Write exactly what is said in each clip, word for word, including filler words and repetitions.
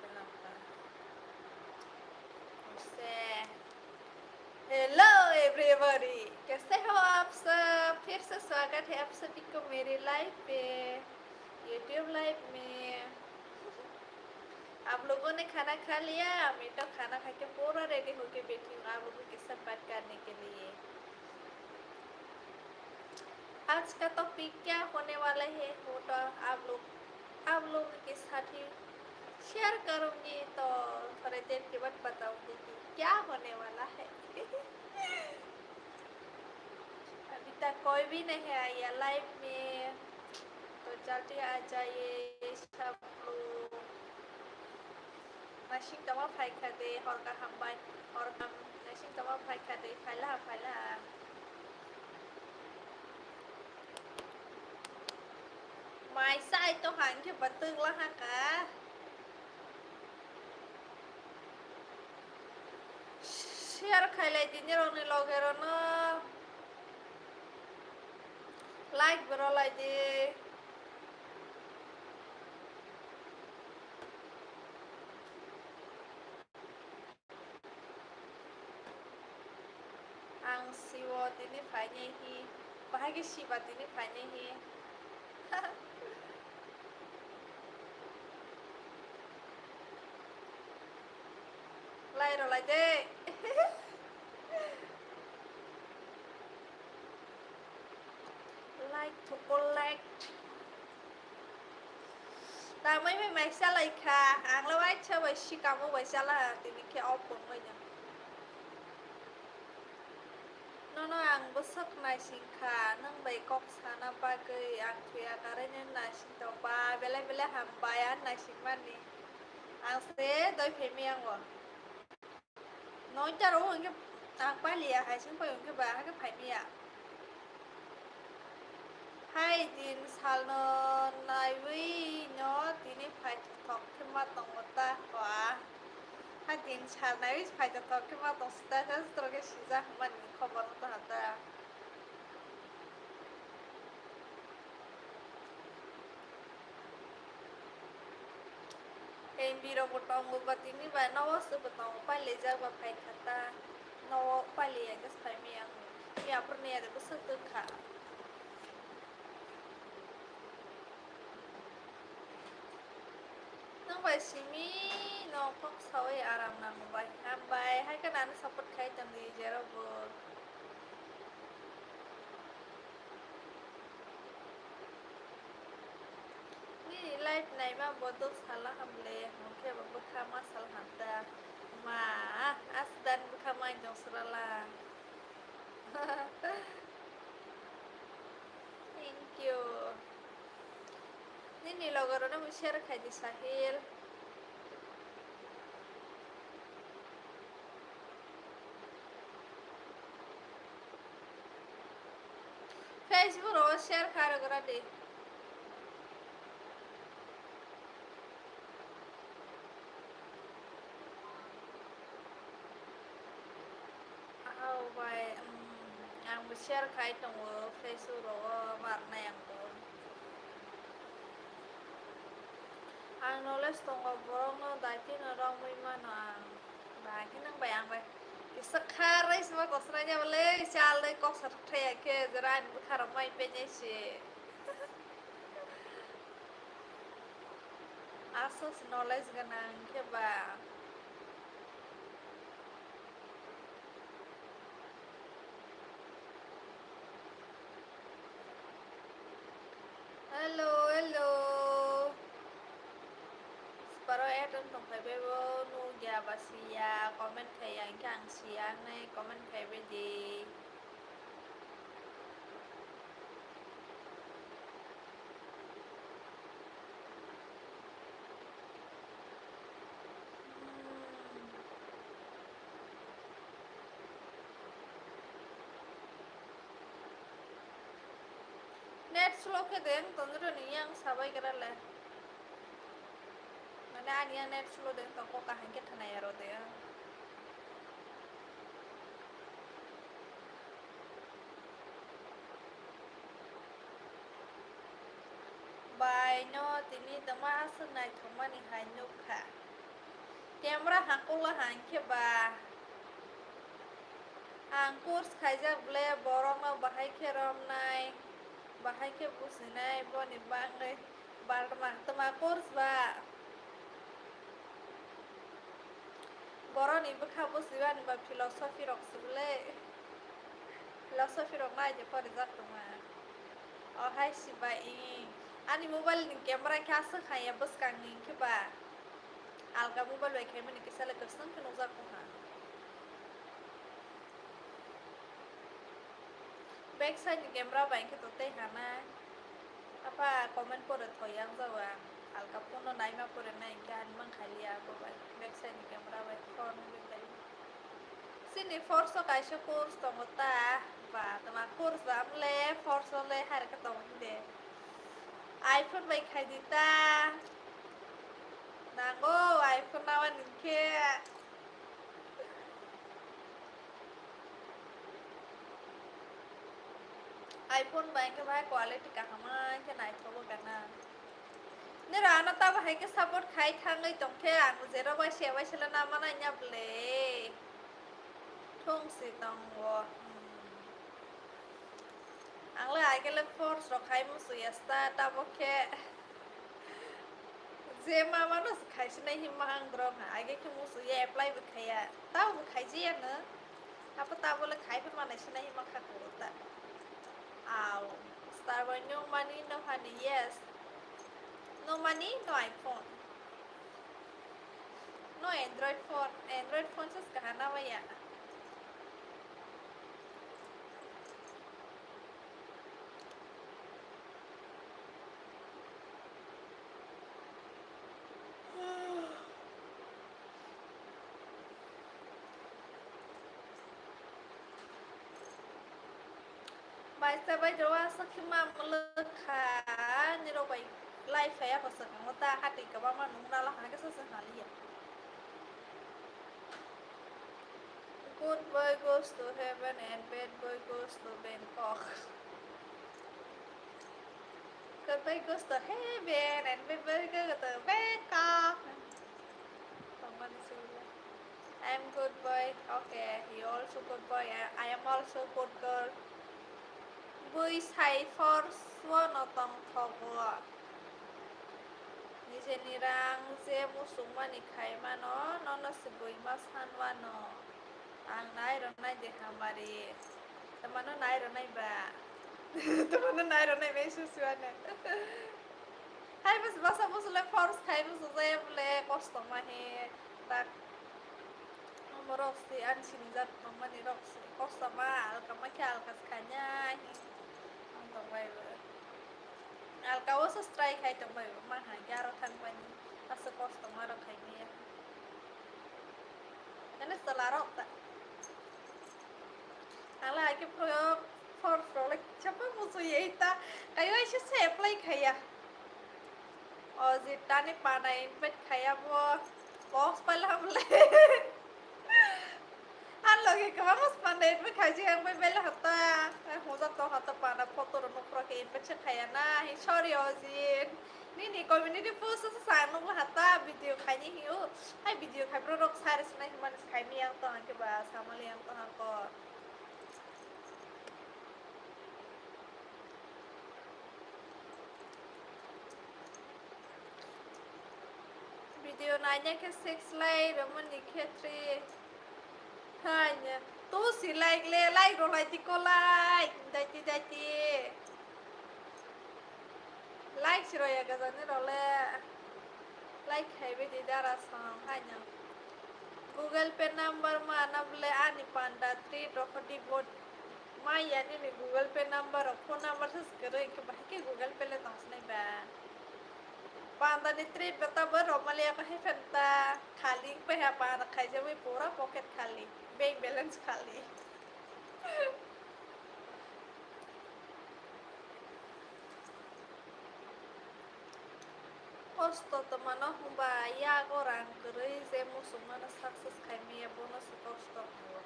पे लौटा। से हेलो एवरीबॉडी, कैसे हो आप सब? फिर से स्वागत है आप सभी को मेरी लाइफ पे, यूट्यूब लाइफ में। आप लोगों ने खाना खा लिया? मैं तो खाना खा के पूरा रेडी होके बैठी हूँ आप लोगों के साथ बात करने के लिए। आज का टॉपिक क्या होने वाला है, वो तो आप लोग, आप लोगों के साथ ही शेयर करूँगी, तो थोड़ी देर के बाद बताऊँगी कि क्या होने वाला है। अभी तक कोई भी नहीं आया लाइफ में, तो जल्दी आ जाइए सब लोग। Naising tongma phaikha de, hor kaham bai, hor kaham naising tongma phaikha de, phaila ha, phaila ha. Mai sai to hang khe batwk la ha ka. Share khailai di nirokni logerono. Like bo rwlai di. Ang siwo tini phainai hi. Bahai khe siba tini phainai hi. Lai rwlai de. Like to collect. Tamai bai mai chalai kha. Ang lo waisa bai sikamo bai chala tini khe off wngmai no. Nono ang bwswk naising kha, nwng bai kok sana bagwi ang thuya karwi nw naising tong ba, belai belai hambai ang naising mani. Ang se doi phai maya wngo. Noita ro hwnkhe ang paliya hai sing pai hwnkhe ba hakhe phai maya. Hai din salno naiwi no tini phaithothok khe ma tongo ta hwa. Hai din sal naiwi phaithothok khe ma tong sita khe jotoro khe sijak hwnmani khobor wng tongha ta. Tei birok bo tongo ba tini ba nogo se bo tongo, pailai jak ba phai kha ta. Nogo pailai ya khe phai maya ang. Miya phuru ni ya de bwswk tong kha. Nwng bai simi no kok sawi aram nango bai. Hambai, hai khe nani support khai tong di jerok bo. Nini live naima bodol sala hamle, hwnkhe bo bwkha ma sal hamta. Ma, aswk dan bwkha ma tong srala. Thank you. Nini logorokno bo share khai di, Sahil. Facebook ro share kha rwgra di. Hao bai, um, ang bo share khai tongo, Facebook rogo marnai ang bo. Ang knowledge tongo, borokno daitino romwi mano ang. Ba khe nang bai ang bai kisa kharwi sima kosrai ya bole, chal dai kok sa thaya khe, jera ani bwkha rok mai penye se. Aswk se knowledge gwnang khe ba. Hello, hello. Siparo add wng tongphai bai bo nukya ba siya, comment khaiya, hwnkhe ang siya wngnai comment khaibai di. Net slow khe de wng tong jora ni yang sabai gra le. Mane ani yang net slow de wng tong kok kaham khe khna ya ro de. Bai no tini tongma aswk naithokmani hai nukha. Camera hangkukla hangkhe ba. Ang course khaijak ble borokno bahai khe romnai, bahai khe businai, boni bagwi ba tma, tma course ba. Borokni bwkha busiba ni ba philosophy rok se ble. Philosophy rok nai je porijak tongma. O hai si ba i. Ani mobile ni camera khe aswk haya bwskang ni khe ba. Alka mobile bai khaimani kisa le kwswng khe nukjak wngkha. Back side ni camera bai khe to tei hana. Apa comment pore thoi yang jawa. Alka phone no naima pore nai khe ani mang khaliya abo bai. Back side ni camera bai phone ni bai. Chini force o kaisa course tongo ta, ba, tama course ba, amle force o le hai khe tongo de. iPhone bai khai di ta. Nango iPhone nawa ni khe. iPhone bai khe bai quality kaham khe naithogo gana. Nero ano tabo hai khe support khai thangwi tongkhe, ang jero bai se bai sele nama nai nya ble. Thung si tongo. Hmm. Ang le ai khe le force rok khai musu ya sta tabo khe. Je mama no se khai sinai hima ang drong ha. Ai khe musu ya apply bo khai ya. Tabo bo khai ji ya no. Apa tabo le khai pha manai sinai hima kha kuru ta. Au. Star boy, no money, no honey, yes. No money, no iPhone. No Android phone, Android phone se kahana ba ya. Baisa bai do aswk khe ma mwlwk kha, nirok bai live phaiya kho swkang o ta, hatwi kwbangma nung nalo hwnka khe sacha haliya. Good boy goes to heaven and bad boy goes to Bangkok. Good boy goes to heaven and bad boy goes to Bangkok. Tongmani suriya. I am good boy. Okay, you also good boy. I, I am also good girl. Bui sai force o no tong thogo. Nijeni rang je musukmani khai mano, nono se bui ma san wano. Ang nai rwnai de hamari. Tamano nai rwnai ba. Tamano nai rwnai ba isu suana. Hai bas basa bosole force khai bosole bole kosto ma he. Tak. Borok si ani sinijak tongmani rok si kosto ma alka ma khe alka se khainai. Ang tongbai bo. Alka o se strike khai tongbai bo. Ma hai khe aro thangmani. Aswk kosto ma rok khai maya. Ani chwla rok ta. Ala ke pro for pro le chapa musu ye ta. Kayo aise se apply khaya. O je tani pana invite khaya bo. Box pala hamle. An loge kama mas pana invite khaji ang bai bela hata. Hoja to hata pana photo ro nokro ke invite se khaya na. Hi sorry o je. Nini community post sa sa nokla hata video khaini hi o. Hai video khai bro rok sare sinai himani khai mi ang to ang ke ba samali ang to ang ko. Video naina khe six like, romani khe three. Haina. Tu si like le, like ro lai ti ko like. Daiti, daiti. Like si ro ya gajani ro le. Like khai be di dara song haina. Google Pay number ma na bole ani panda three rokho di bot. Ma ya nini Google Pay number rok, phone number se kwrwi, hwnkhe bahai khe Google Pay le tong sinai ba. Panda ni trip beta bo rok mali ako hai phan ta khali wng pai ha panda khaijagwi pura pocket khali, bank balance khali. Kosto tongmano hwnba yago rang kwrwi je muchungmano success khai maya bono se kosto hwngo.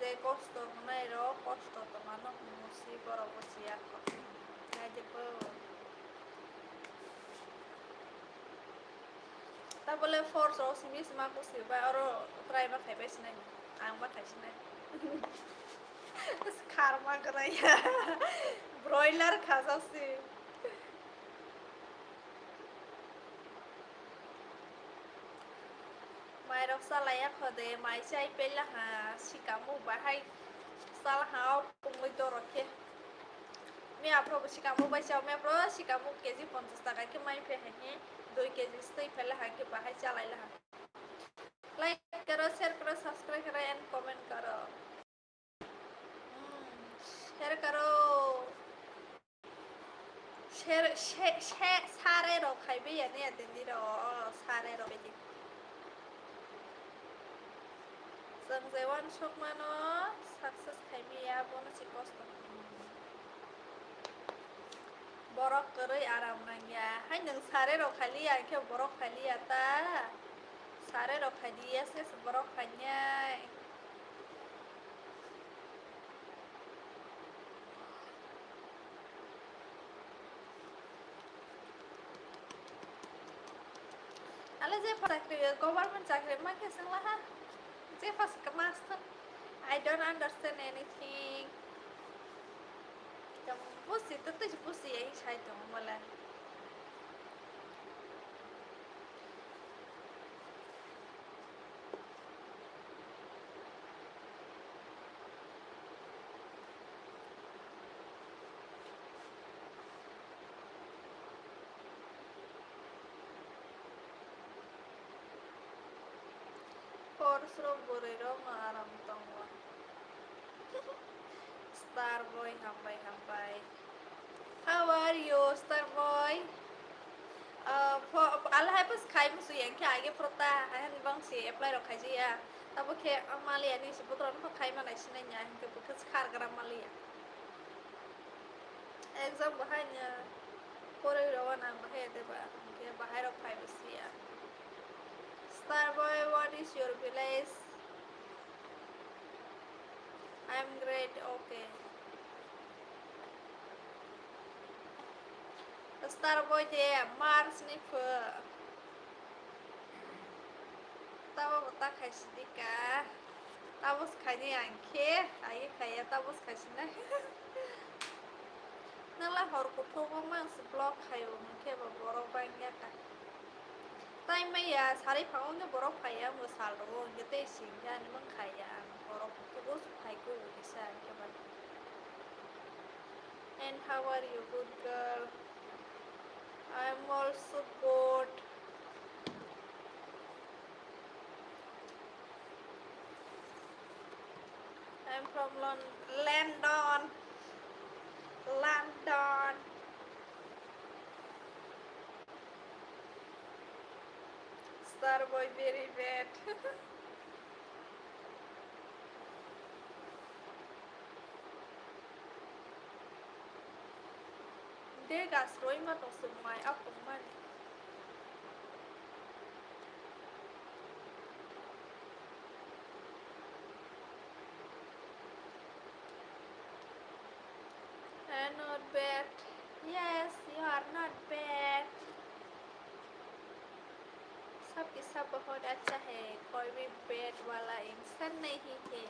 Je kosto hwnai rok kosto tongmano hwngo si borok bo siya kho. Naidi bo. Bole force rok simi sima kusi bai oro try ma khai bai sinai. Ang ma khai sinai. Kharma kwrwi. Broiler khajak si. Mai rok chalaiya khode, mai chai pela ha, sikamo bahai chala ha, o pungwi dorok khe. Miya phro bo sikamo bai chao, miya phro sikamo K G ponchas taka khe mai phe hai khe, dui K G stwi phela ha khe bahai chalai la ha. Like karo, share karo, subscribe karo and comment karo. Hmm, share karo. Share, share, share, sare rok khai be ya ne ya tindi ro, sare rok be di. Chwng je uansukmano success khai maya, bono se kosto. Borok kwrwi aram nangya. Hai nwng sare rok khailiya, hwnkhe borok khailiya ta. Sare rok khaidi, yes, yes, borok khainai. Ale je chakri, government chakri ma khe sengla ha. Je first master. I don't understand anything. Busi to twi busi ya hi sai tong mala. Force rok bwrwi rok no aram tongo. Star boy, hambai, hambai. How are you, star boy? Ah, pho-, alhai pas khai musu yang khe age prota, hai bang si apply rok khai jaya. Tabo khe, ah, mali ani si putra no khai manai sinai nya, hingke bukhe khar gra mali ya. Exam bahai nya, poroi rok nang bahai de ba, hingke bahai rok khai bisi ya. Star boy, what is your village? I'm great, okay. Star boy de Mars ni pho. Tabo bo ta khai sidi ka. Tabo se khaini ang khe, ai khaiya tabo se khai sinai. Nala hor kuthuk o mang se vlog khaio, hwnkhe bo borok bangya ka. Tai maya sari phango hwnkhe borok phaiya, bo sal rwo hwnkhe tei singkhe ani mang khaiya ang. Borok kuthuk o se phai kugo kisa hwnkhe ba. And how are you, good girl? I'm also good. I'm from Lon-, London. London. Star boy very bad. De gas roi ma tong sung mai a kung mani. Eh, not bad. Yes, you are not bad. सबके सब बहुत अच्छा है, कोई भी bad वाला इंसान नहीं है।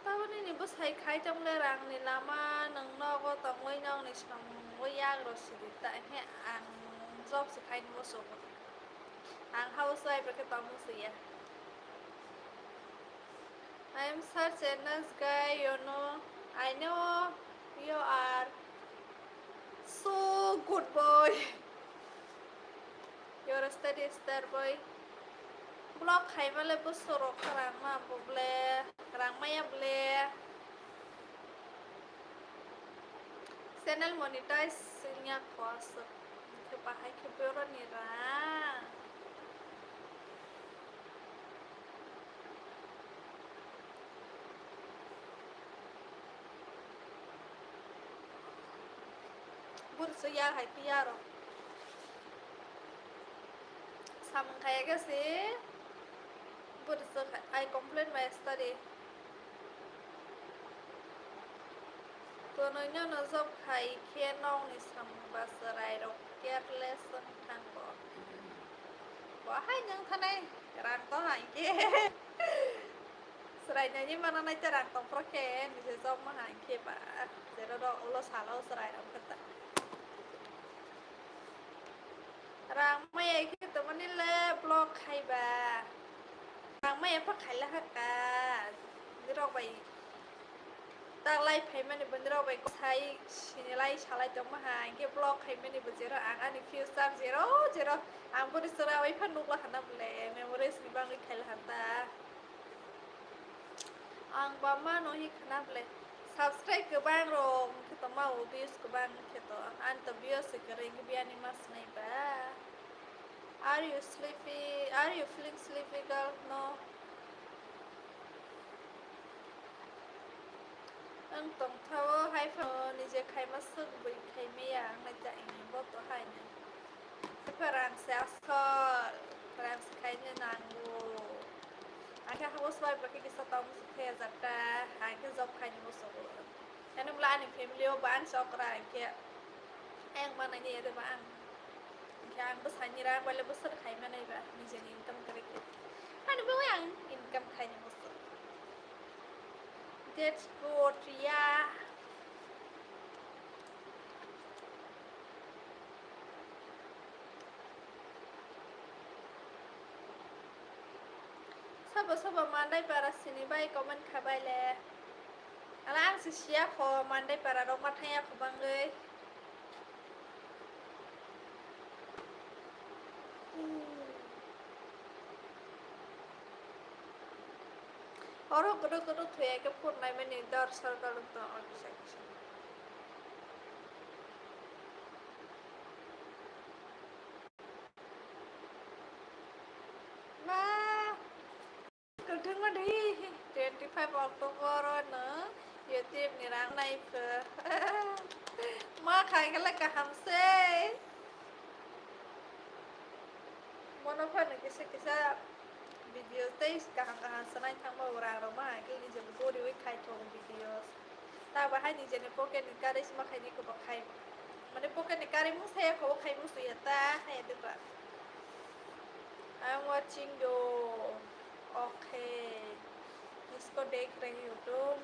Taboni ni bwsai khai tong le rang ni lama, nwng nogo tongwi nokni samung yak rw sidi ta he ang job se khai ni muchungo. Ang hao chai bai khe tongmung se ya. I am such a nice guy, you know. I know you are so good boy. Your study star boy. Vlog khaima le bwswk rok rang ma bo ble, rang maya ble. Channel monetize wngya kho aswk. Hwnkhe bahai khe boroni rang. Bwrwi se ya hai phiya rw. Samung khaya khe se bwrwi se khai, I complain my study. Twnwi no no job khai khe nokni samung ba chwrairok careless wng thango. Bo hai nwng thanai rang tong hai khe. Chwrai naini mana nai ta rang tong phro khe nije job ma hai khe ba. Jero rok ulo salo chwrai rok khe ta. Rang maya khe tongmani le vlog khai ba. Rang maya pha khaila ha ka. Nirok bai tak lai phaimani bo nirok bai sai sinilai salai tongma ha. Hinkhe vlog khaimani bo jero ang ani future jero jero ang boni chwrai bai pha nukla hana bole memories ni bagwi khaila hanta. Ang ba mano hi khna ble subscribe kwbang rok wngkhe to ma o views kwbang wngkhe to ani to views se kwrwi wngkhe biyani ma swnai ba. Are you sleepy? Are you feeling sleepy, girl? No. Ang tongthao hai phano nije khaima swk bui khaimaya ang nai ta ini bo to hai nai. Pharang se asol, pharang se khaina nango. Ang khe house wife ba khe kisa tong musu khe jata, ang khe job khaini musu. Ano bla ani family o ba ang se okra ang khe. Ang ma nai ya de ba ang. Ang khe ang bwsani rang bale bwswk khai manai ba, nijeni income kwrwi khe. Ani bo ang income khaini musu. That's good, yeah. Sabo sabo Mandai para sini bai comment khabai le. Ala ang se siya kho Mandai para rok ma thaya kho bangwi. Oro kudu kudu thuya khe phunai mani dor sarkar to office office. Ma. Kwthwngma di, twenty five October o no YouTube ni rang nai pho. Ma khai khe le kaham se. Mono phano kisa kisa video tei kaham kaham swnai thangma bo rang rok ma hai khe nijebo goriwi khai thok videos. Ta bahai nijeni pocket ni kari sima khai ni kobo khai. Mane pocket ni kari mung saya kobo khai mung suya ta hai de ba. I'm watching you. Okay. इसको देख रही हूँ तुम।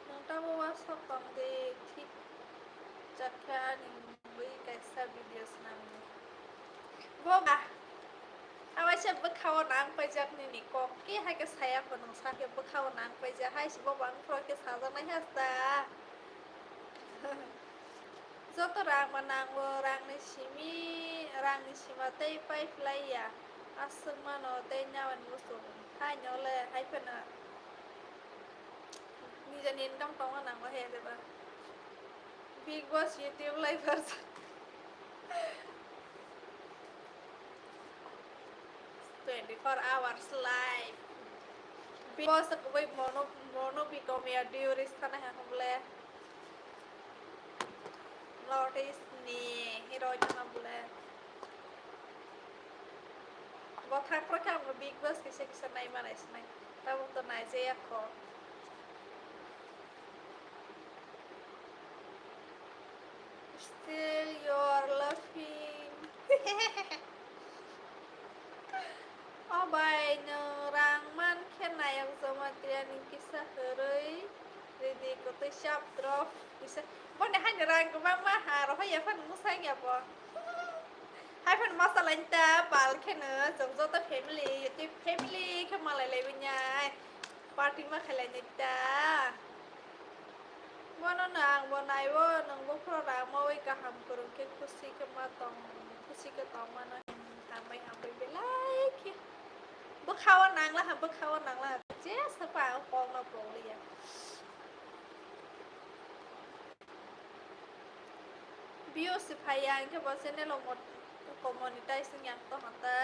Nokta bo wasok tong de thik jakha ani mungwi kaisa video swnam ni. Bo ba, awaisa bwkhao nang paijak nini kok khe hai khe saya phano sa khe bwkhao nang paijak hai se bo bang phro khe sajaknai hasta. Joto rang ma nango, rangni simi, rangni sima tei pai phlai ya. Aswk mano tei nyawan muchung. Haino le hai phano nijeni income tongna nango he de ba. Big Boss YouTube live version. Twenty four hours live. Big Boss kwbai mono, mono bi komya diuris thana ha hwnle. North East ni hero jana bole. Bo thang pro khe ang Big Boss kisa kisa nai manai sinai. Tabuk to nai je ya kho. Still you are laughing. O bai, nwng rang man khe nayok Jamatia ni kisa hwnwi ridi kwtwi chap drop kisa. Boni haino rang kwbangma ha rohor ya phano mwsang ya bo. Hai phano ma salaini ta bal kheno chwng joto family, tei family khe malai laiwi nai. Party ma khailai nai ta. Bono no ang bo naibo, nwng bokhorok rang mawi kaham kwrwng khe khusi khe ma tong, khusi khe tong mano. Hambai hambai belai khe. Bwkhao nangla ha, bwkhao nangla ha. Jesa pa ang kok no pok liya. Views se phaiya, hinkhe bo channel o mo-, ko monetize wngya tongkha ta.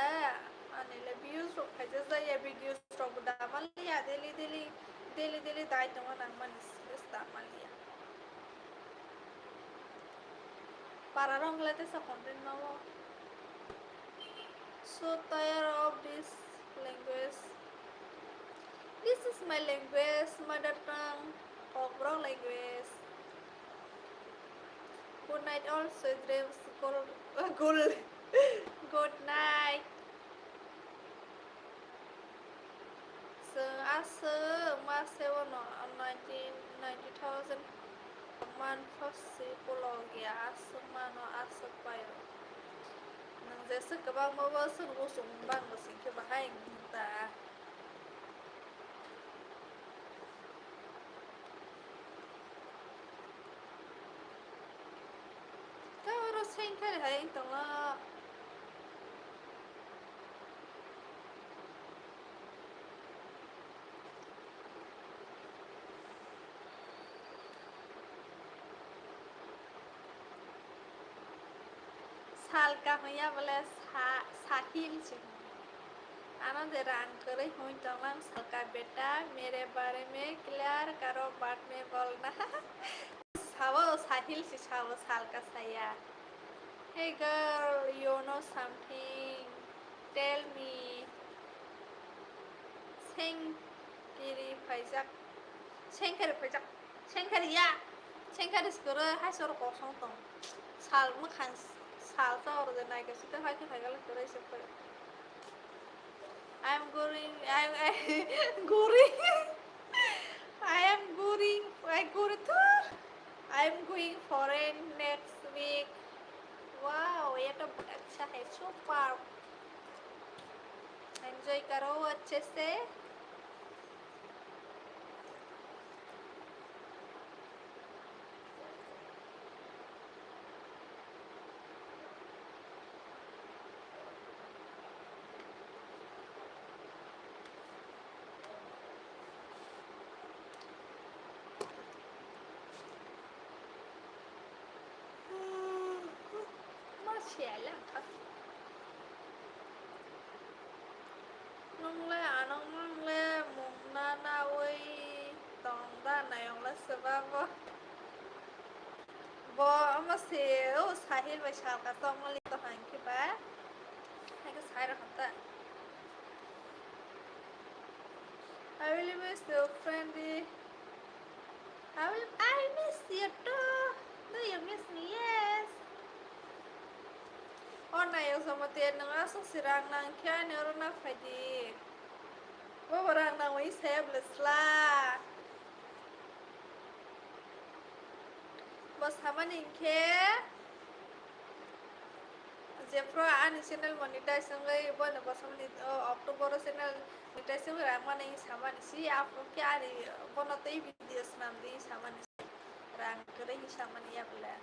Ani le views rok phaijak jaya, videos rok bo da maliya, daily, daily, daily, daily. Dai tongo nangmani se ta maliya. Para rong le tesa content ma o. So tired of this language. This is my language, mother tongue, Kokborok language. Good night, all sweet dreams. Good, good, good night. Chwng aswk ma se o no ninety, ninety thousand man first si kolok ya aswk mano aswk paio. Nwng jeswk kwbangma bo chwng usung bang bo singkhe bahai wngkha ta. Ta oro sengkha hai wng tongo. Salka hwnya bole sa-, sahil se hwno. Ano je rang kwrwi hwn tonglang salka beta, mere bare mein clear karo, baad mein bolna. Sabo sahil se sabo salka saya. Hey girl, you know something? Tell me. Sengkiri phaijak. Sengkiri phaijak. Sengkiri ya. Sengkiri skoro hai sor kosong tong. Sal mukhang sal sa oro de naike sita hai khe hai gala kore se kore. I am going, I am, I going. I am going, I going to, I am going foreign next week. Wow, ये तो बहुत अच्छा है, super. Enjoy करो अच्छे से. Ma siya lang kasi. Nwng le ano nwng le mung na nawi tong da nayong le swbabo. Bo omo se o Sahil bai salka tongmani to hangkhe ba. Hangkhe sai rok ta. I really miss you, friend. I will, I miss you too. Do you miss me? Yes. O nayok Jamatia, nwng aswk se rang nang khe ani oro na phai di. Bobo rang nangmani saya bwle sla. Bo samani hinkhe jephru ani channel monetize wngwi bono bo samani, o, October o channel monetize wngwi rang mani samani si aphuru khe ani bono tei video swnam di samani. Rang kwrwi hinwi samani ya bwle.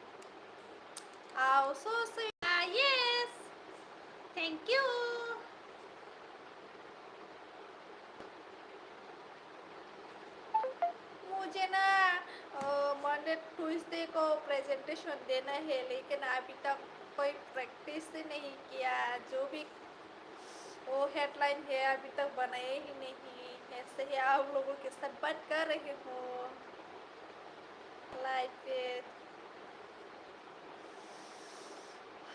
Aw, so sweet. Ah, yes. Thank you. मुझे ना, अ, Monday Tuesday को प्रेजेंटेशन देना है, लेकिन अभी तक कोई प्रैक्टिस ही नहीं किया। जो भी वो हेडलाइन है, अभी तक बनाया ही नहीं है। ऐसे ही आप लोगों के साथ बात कर रही हूँ लाइव पे।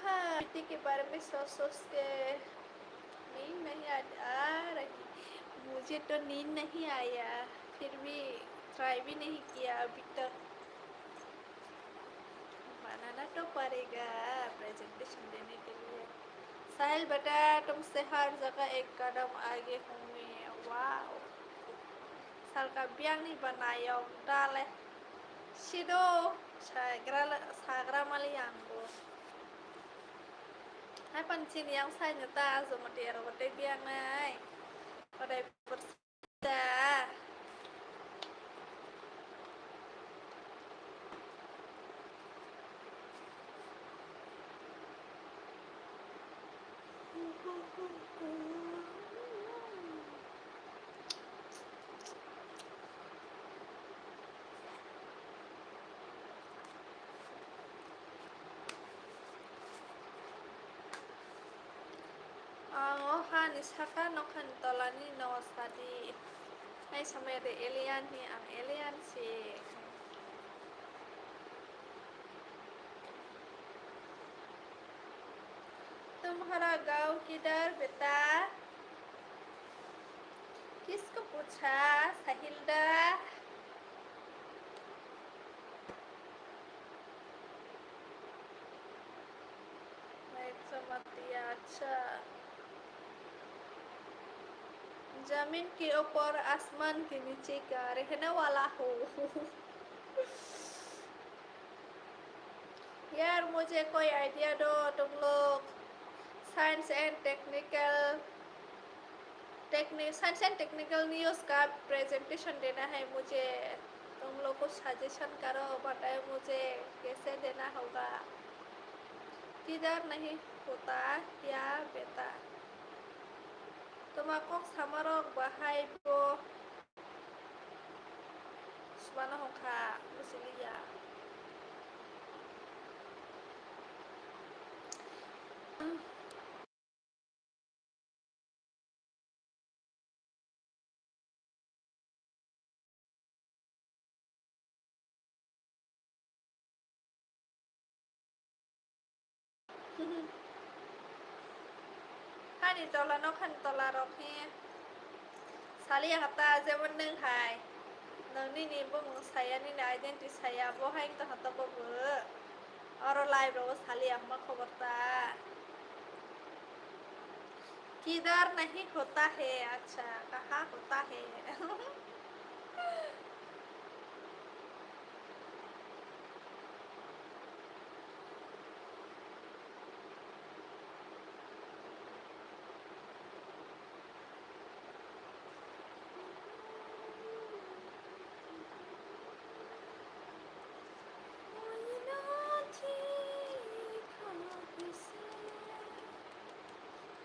हाँ, बेटी के बारे में सोच सोच के नींद नहीं आ, आ रही। मुझे तो नींद नहीं आया, फिर भी ट्राई भी नहीं किया अभी तक। बनाना तो पड़ेगा प्रेजेंटेशन देने के लिए। साहिल बेटा, तुमसे हर जगह एक कदम आगे हूँ मैं। Wow. Salka biyangni ba nayok dale. Sido sagra, sagra mali ang bo. Hai pan chini yang sai no ta, Jamatia rok tei biyangnai. Odai bersida. Ang o hani saka, nokhani tolani no sadi. Samaya de alien hi, ang alien si. Tumhara gaon kidhar beta? Kisko pucha, Sahil da? Naik sama dia, acha. जमीन के ऊपर आसमान के नीचे का रहने वाला हूँ। यार, मुझे कोई आइडिया दो तुम लोग। साइंस एंड टेक्निकल, टेक्नि-, साइंस एंड टेक्निकल न्यूज़ का प्रेजेंटेशन देना है मुझे। तुम लोग कुछ सजेशन करो, बताओ मुझे कैसे देना होगा। किधर नहीं होता क्या बेटा? Toma kok samarok bahai bo swmano hwnkha, bwswk liya. Hani tola, nokhani tola rok he saliya kata, jemon nwng hai, nwng nini bumung saya, nini identity saya, bo hai wngtong kata bo bo. Oro live rogo saliya hwnma khobor ta. किधर नहीं होता है, अच्छा, कहाँ होता है?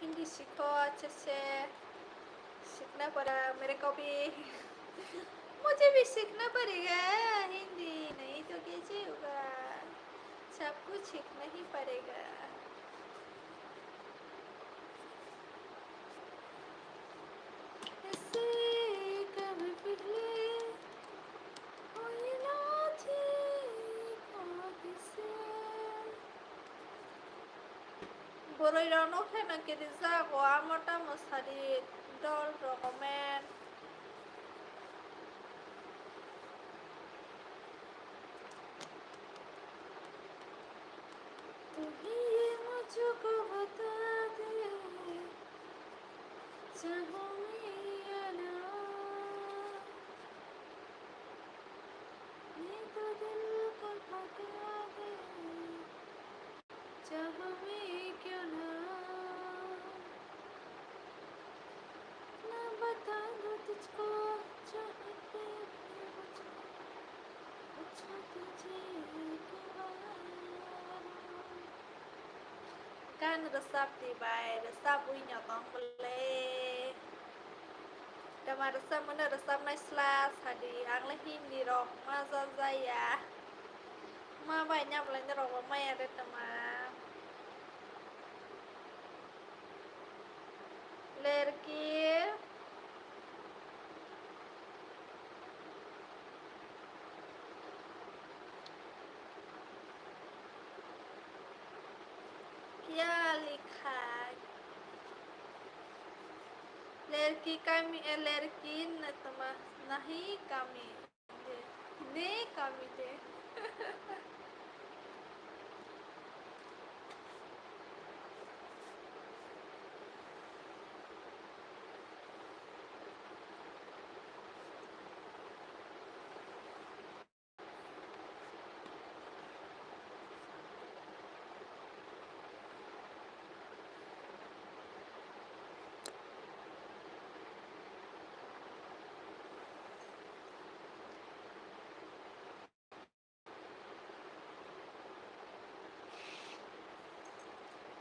हिंदी सीखो अच्छे से, सीखना पड़ा मेरे को भी। मुझे भी सीखना पड़ेगा हिंदी, नहीं तो कैसे होगा, सब कुछ सीखना ही पड़ेगा। ऐसे कभी पहले हुई ना थी कभी से। Bwrwi rok no kheno kirijago, amo tamo sari dol rok omen. तू ही ये मुझको बता दे, चाहूँ मैं या ना, ये तो दिल को बता दे, चाहूँ मैं क्यों ना, ना बता दूँ तुझको, चाहते थे मुझको, पूछो तुझे एक बार। Gan rwchap di bai, rwchapwi no tong bwle. Tama rwchapmano rwchapnai sla sadi, ang le Hindi rok ma jajaya. Ma bai nya bwlaini rok bo maya de tama. Lerki. क्या लिखा है? लड़की कमी, ए, लड़की न तमा नहीं कमी दे, ने कमी दे।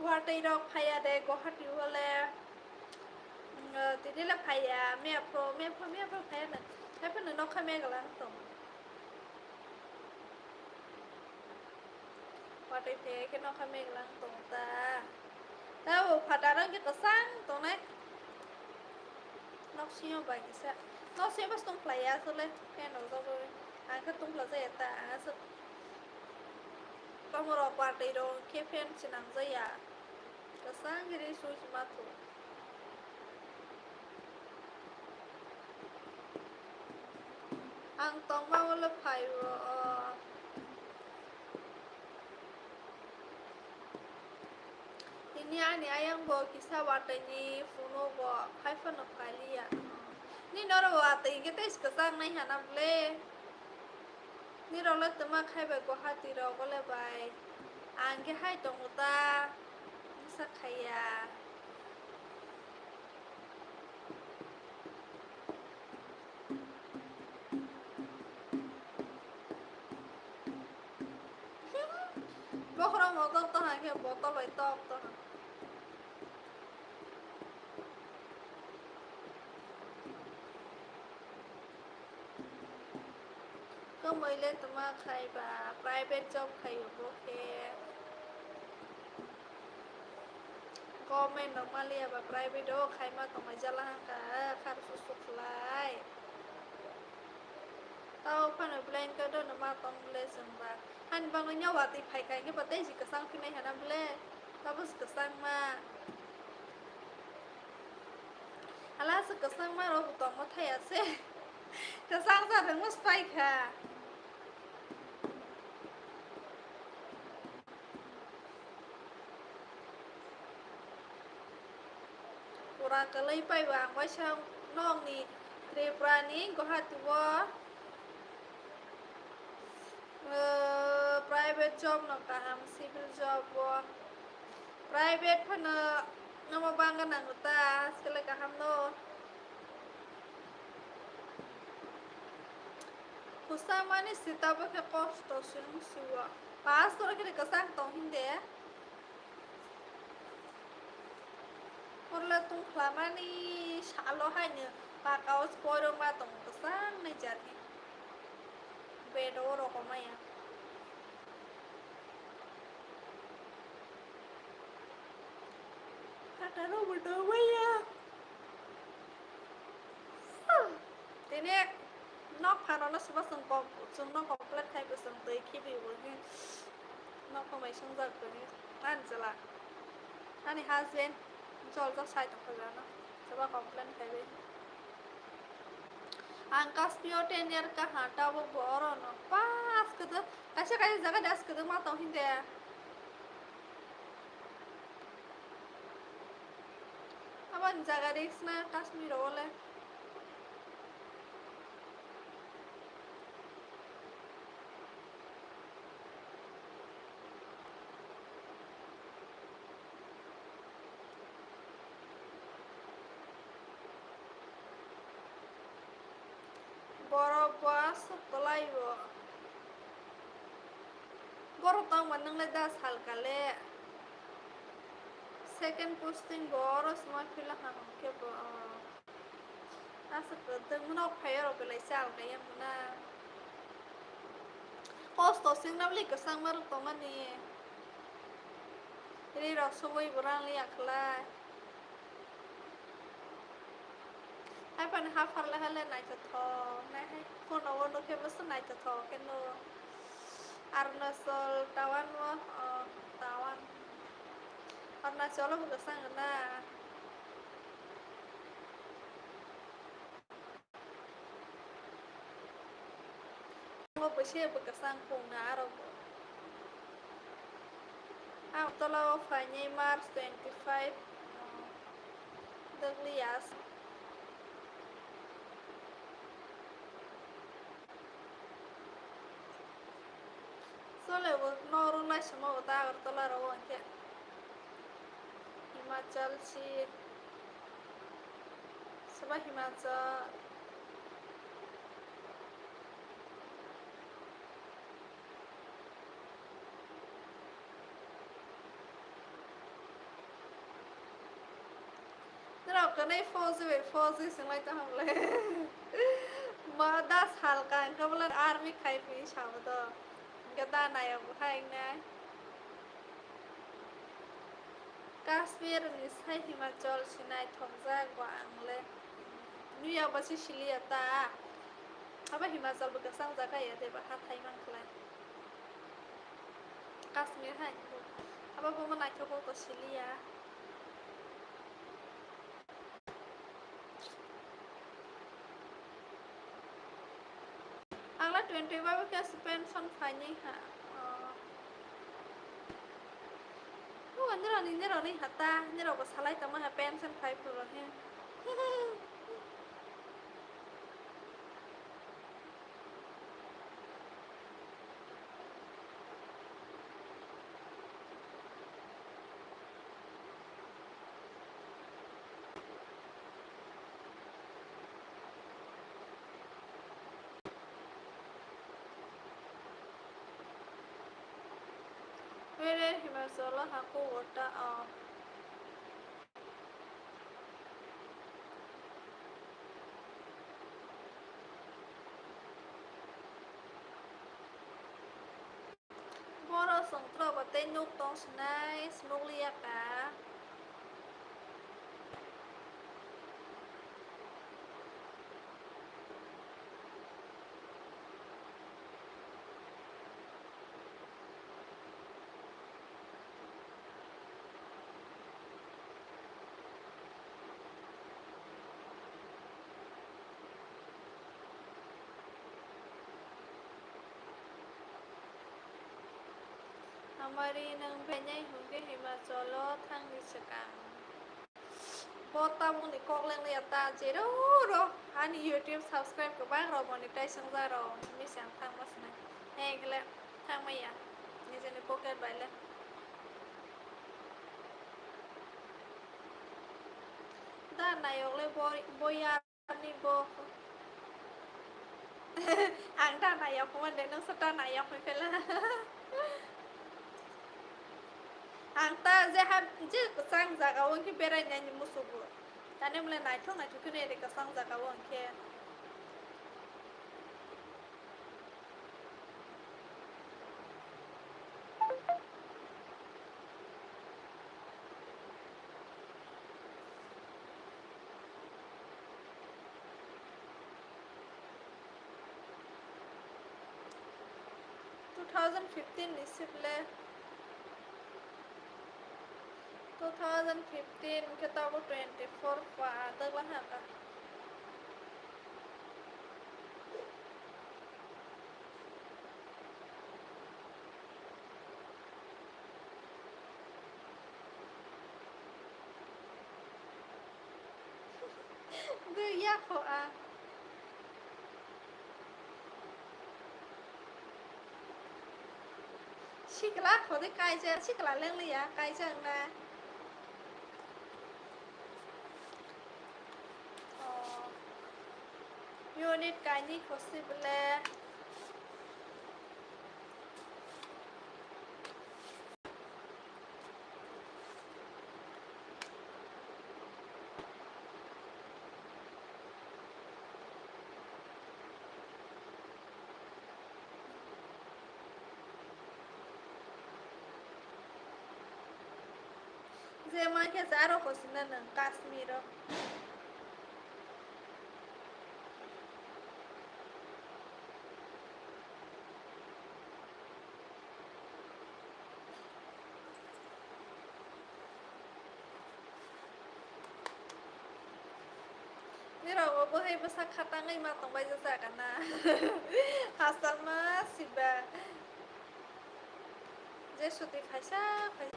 Watwi rok phaiya de Guwahati o le, mm, tini le phaiya, mepro, mepro, mepro phaiya no, haiphano nokha megala wng tong. Watwi phaiya khe nokha megala wng tong ta. Tabo phataro hwnkhe kwchang tongnai. Nok singo bai kisa. Nok singo bas tongphlai ya aswk le fan rok jagwi. Ang khe tongphlai jaya ta, ang aswk. Tamo rok bartwi rok khe fan swnamjaya. Kwchang ri switch ma thu. Ang tongma ulo phaibo, o. Tini ani ayang bo kisa watwi ni phunuk bo hai phano phai liya. Nini oro watwi hwnkhe tei se kwchang nai hana ble. Nirok le twma khai bai Guwahati rogo le bai. Ang khe hai tongo ta. Bwsa khaiya. Bokhorok motok tong hai khe botol bai tok tong. Kwmwi le twma khai ba, private job khai bo khe. Government rok ma liya ba, private o khai ma tongmai jala hangka, khar su su khlai. Tao phano blanket no ma tong ble chwng ba. Hani bagwi no watwi phai kha, hwnkhe ba tei si kwchang phinai hana ble. Tabuk se kwchangma. Hala se kwchangma rok bo tongma thaya se. Kwchang sa rwngma se phai kha. Pura kwlwi pai bo ang waisa nokni Tripura ni Guwahati o. O, private job no kaham, civil job o. Private phano omo bangna nango ta, skele kaham no. Kwchangmani sita bo khe kosto se wng si o. Pass oro khe kwchang tong hinde. Porle tungkhlamani salo haino paka o koirokma tongo kwchang nai jarni. Bed o rok maya. Phataro bo tongmaya. Tini nok phanano soba chwng kom-, chwngno complain khai bo chwng twi khibi bo hwnwi nok phamai swngjak twi ani chwla ani husband joljak sai tongkha jana soba complain khai bai. Ang Kaspio ten year kaha tabuk bo orono pas kwdwk kaisa kaisa jaga de as kwdwk ma tong hinde. Aboni jaga risk na Kashmir o le. Borok bo aswk kwlai o. Borok tongma nwngle da salka le. Second posting bo oro se ma phila ha hwnkhe bo, o. Aswk kwtwng nok phai oro belai salka ya muna. Kosto singna bwlai kwchangma rok tongmani. Ri rok subui bo rang liya khlai. Hai phano ha pharla hai le naithothok nai hai. Phone o nukhe bwswk naithothok khe nuk. Arunachal tawan o, o, tawan. Arunachal o bo kwchang na. Bo bwse bo kwchang khungna aro bo. Agartala o phainai March twenty five, o, dwgli ya. Chole bo norok lai simo bo ta Agartala ro hwnkhe. Himachal si. Soba Himachal. Norok kwnwi fauji bai fauji swng lai tong hamle. Ma da salka hwnkhe bwle army khai phi sabo do. Hwnkhe da nayok bo hai wngnai. Kashmir ni sai Himachal se naithokjak bo ang le. Siliya ba si siliya ta. Abo Himachal bo kwchang jaga ya de ba hathai man khlai. Kashmir hai. Abo bo ma naithok ko siliya. Ang la twenty five khe pension phaini ha. Oh. O, nirok ni, nirok ni hata, nirok bo salai tongma ha pension phai phuru he. Where Himachal haku wata, oh. Borok chwng tok ba tei nuk tong sinai, nuk liya ka. Amari nwng phainai hwnkhe Himachalo thangni swkang. Bo tabukni kok lengya ta, jero ro ani YouTube subscribe kwbang rok monetize wngjak rok, simi se ang thangma sinai. He, kle thangmaya, nijeni pocket bai le. Da nayok le boy, boy ya. Ani bo. Ang ta naiya phone de, nung sa ta naiya phone pela. Ang ta je ha, je kwchang jaga o khe berai nai ni musugo. Tani mle naithok naithok khe nai de kwchang jaga o khe. Two thousand fifteen ni sip le, two thousand fifteen khe tabuk twenty four pa dagla ha ka. Gwi ya kho a. Sikla kho de kaijak, sikla leng liya, kaijak na. Oh. Unit kainwi kho si bole. Je ma khe se aro kho sina nang Kashmir o. Nirok bo bwhai bwsa khatangwi ma tongbai jak jaga na. Hachal ma siba. Je suti phaisa phai.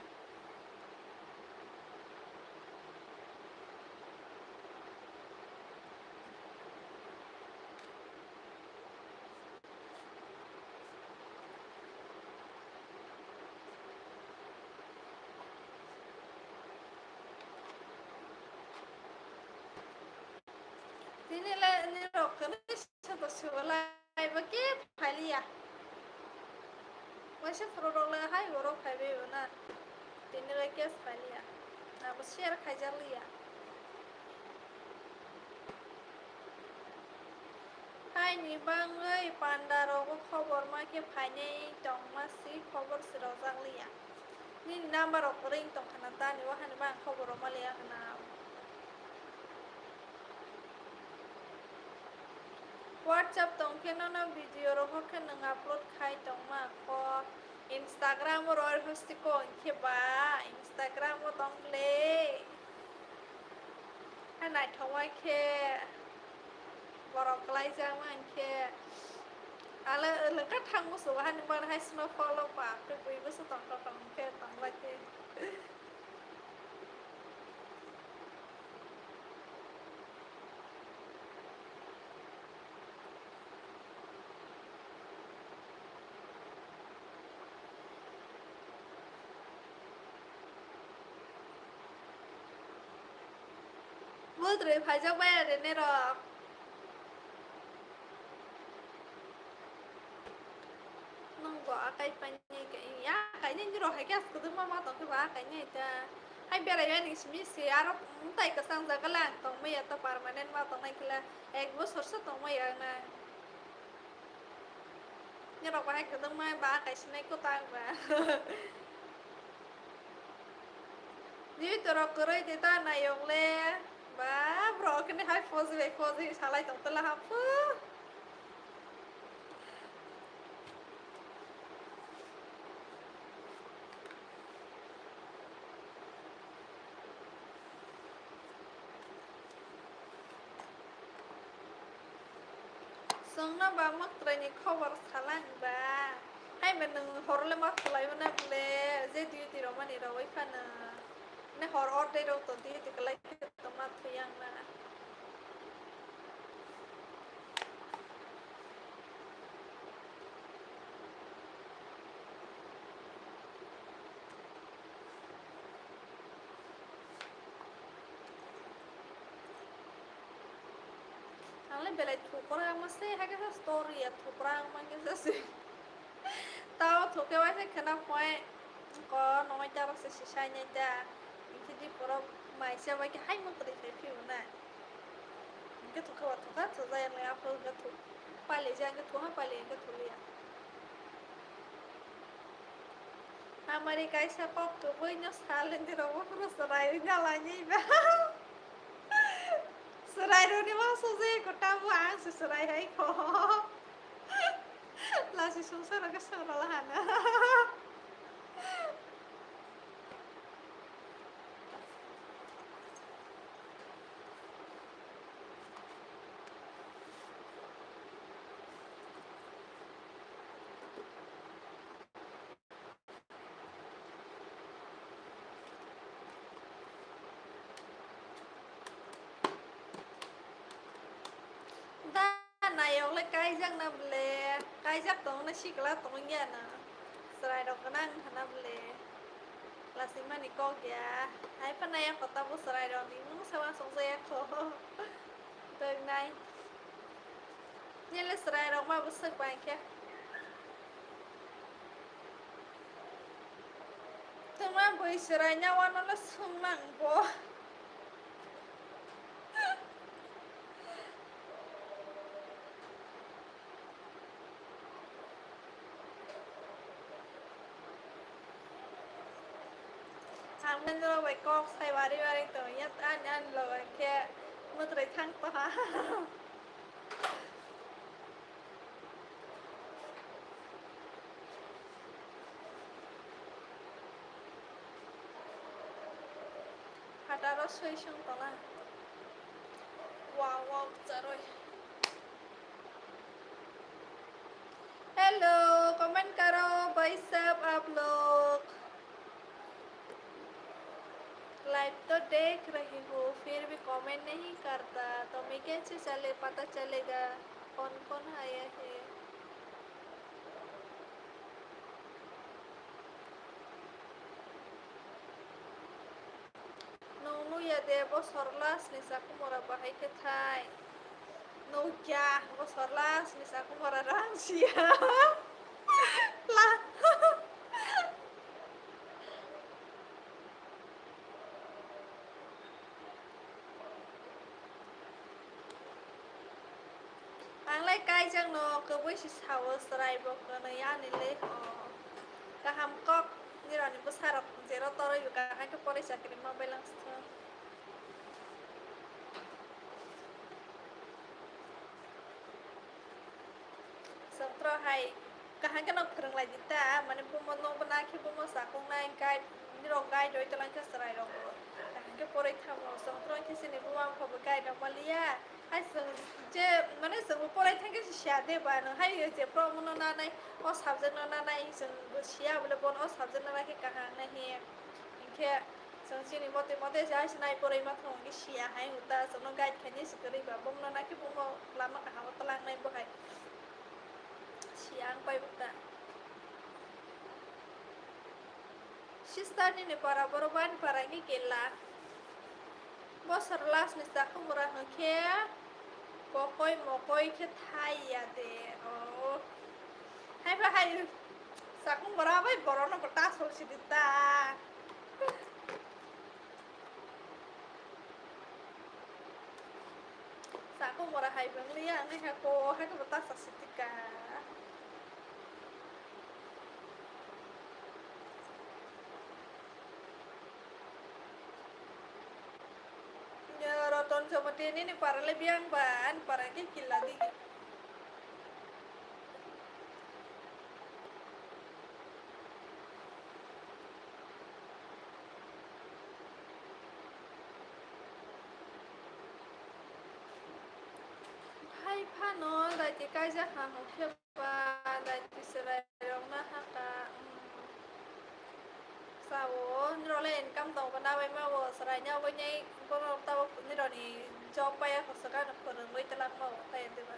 Tini le nirok kwrwi se bo se bo lai bo khe phailiya. Waisa phuru rok le hai oro phaibai bo na. Tini le case phailiya. Abo share khaijak liya. Haini bangwi panda rogo khobor ma khe phainai tongma si khobor se rojak liya. Nini number rok kwrwi wng tong khna ta, ani o hani bang khobor rok ma liya khna. WhatsApp tong khe nono video rok hor khe nwng upload khai tongma kho. Instagram o roi hosti ko hwnkhe ba Instagram o tong le. Ha naithok wai khe borok kwlai jak ma hwnkhe. Ale lengka thang musu hani man hai snow fall o ba khe bui bwswk tong tong tong khe tong lai khe. Bwdrwi phaijak bai aro nero. Nwng bo akai painai khe, ya kainai nirok hai khe aswk kwdwkma ma tong khe ba kainai ta. Hai berai bai ning simi se aro mwtai kwchang jaga le ang tong maya ta permanent ma tong nai khe le ek bosor se tong maya ang na. Nirok bahai kwdwkma ba kaisinai kwtal ba. Jibito rok kwrwi de ta nayok le. Ba borok khe hai phoji bai phoji salai tong tala haphu. Chwngno ba mwktraini khobor salang ba. Hai ba nwng horo le ma khwlai mano bwle, je duty romani rogwi phano. Ne hor ordei rok to duty kwlai khe to ma thwi ang na. Ang le belai thukrang ma se, hai khe story ya thukrang ma khe se. Tao thokhe waisa khwna phoi ko noi ta rok se sisai nai ta. Hingke di borok mai se bai khe hai mokri phai phio na. Hingke thokhe wa thokha thojai ang le aphuru hingke thok pali ja hingke thokha pali hingke tholiya. Amari kaisa kok kwbwi no saleni rok bo phuru chwrai wngya lainai ba. Chwrai roni ma sojai ko tamo ang se chwrai hai ko. Lasi songsa rok swng rwla hana. Da nayok le kaijak na bwle, kaijak tong na sikla tong ya na. Chwrai rok gwnang hana bwle. Lasingmani kok ya. Hai pha naya kota bo chwrai rok ni mung se uansuk jaya kho. Tong nai. Nile chwrai rok ma bwswk bai khe. Tongma bui chwrai nya wano le sung nang bo. Ang nini rok bai kok sai wari wari tong ya, ani, ani loge khe mwtwrwi thang tongha. Phataro soi song tongna. Wow, wow, charoi. Hello, comment karo, bhai sahab, aap log. Live to dekh rahi hu, phir bhi comment nahi karta, to main kaise chale, pata chalega, kaun kaun aaya hai? Nwng nukya de, bosor last ni chakhumora bahai khe thai. Nukya, bosor last ni chakhumora rang siya. La. Ang lai kaijak no kwbui se sao, chwrai bo kwnwi ani le ho. Kaham kok nirok ni bwsa rok jero toroi bo kaham khe poroi chakri ma beleng sthwng. Tro hai kaham khe no phwrwng lai di ta, mane bumo nokbo na khe bumo sakung nai guide, nirok guide roi tolang khe chwrai rok bo kaham khe poroi thango. Chwng tro khe chini buma wngkha bo guide rok maliya. Hai chwng je mane chwngbo porai thangkhe se siya de ba, nwng hai je pro mono nanai, o subject no nanai, chwngbo siya bole bono o subject no nakhe kaham nai hiye. Hinkhe chwng chini mote mote se hai se nai porai ma thangwi siya hai hwnta chwngno guide khainai se kwrwi ba, bono nakhe bono lama kaham o twlang nai bo hai siya ang pai bo ta. Sister nini para borok bani para ni kela. Bosor last ni chakung bwra hwnkhe kokoi mokoi khe thai ya de. Oh. Hai ba hai chakung bwra bai borok no bo ta sol sidi ta. Chakung bwra hai bwngliya ang hai ko hai ko ta sa sidi ka. Yo, Roton Somati nini para le biang ba, ani para ke kila di. Hai phano dai te kaijak ha hwnkhe. Ba dai twi chwrai rok na haka, um, sao, nirok le income tong ba nabai ma bo chwrai ni aboni borok tabuk nirok ni job paiya kho swkang no phwrwngwi twlang ma bo tai diba.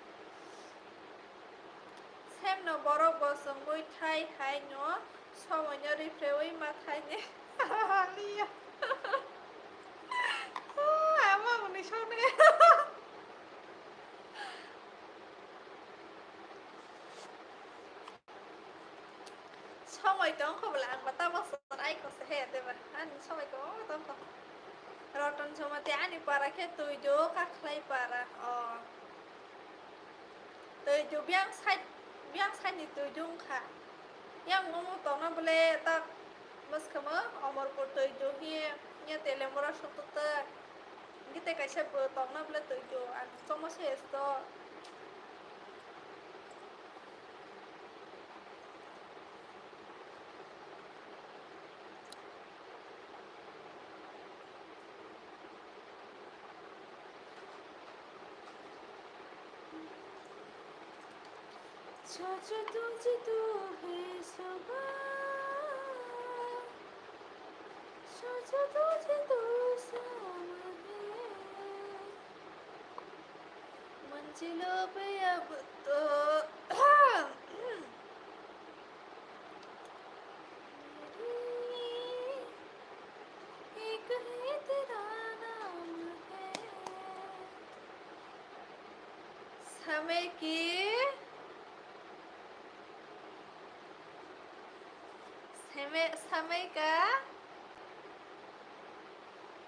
Sem no borok bo chwngwi thai hai no somoi no rifrewi ma thai ni liya. Ama muni sone. Somoi tong kho bwla ang ba tabok sar ai kho se he de ba. Ani somoi tong tong kho. Roton Somati ani para khe twi jo kakhlai para. O. Twi jo biang side, biang side ni twi jo wngkha. Yang mo tongna bole ta bwskamo Omorpur twi jo hi ya tele mora sotto ta. Gite kaisa bo tongna bole twi jo ang chomo se esto. सोचो तुझे तू है सुबह, सोचो तुझे तू शाम है। मंजिलों पे अब तो मेरी एक है तेरा नाम है। समय की समय, समय का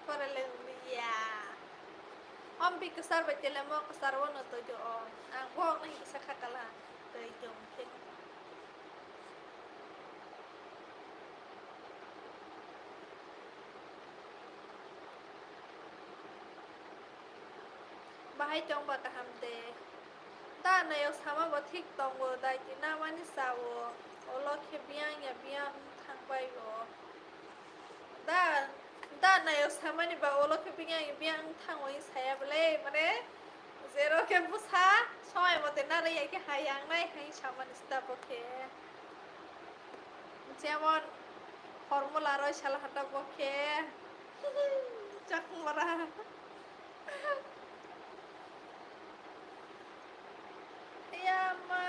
Porelenglia. Om bi kwchar bai telemo kwchar o no twi do o. Ang bo no kisa kha kala twi do khe. Bahai tong ba kaham de. Da nayok sama bo thik tongo, daiti namani sao. Olo khe biyang ya biyang thang bai o. Da, da nayok samani ba olo khe biyang ya biyang thang oi saya bole, mane, zero khe busa, somai mote narwi ya khe hayang nai hai samani sita bo khe. Jemon, formula roi sala hata bo khe. Chakmara. Yama.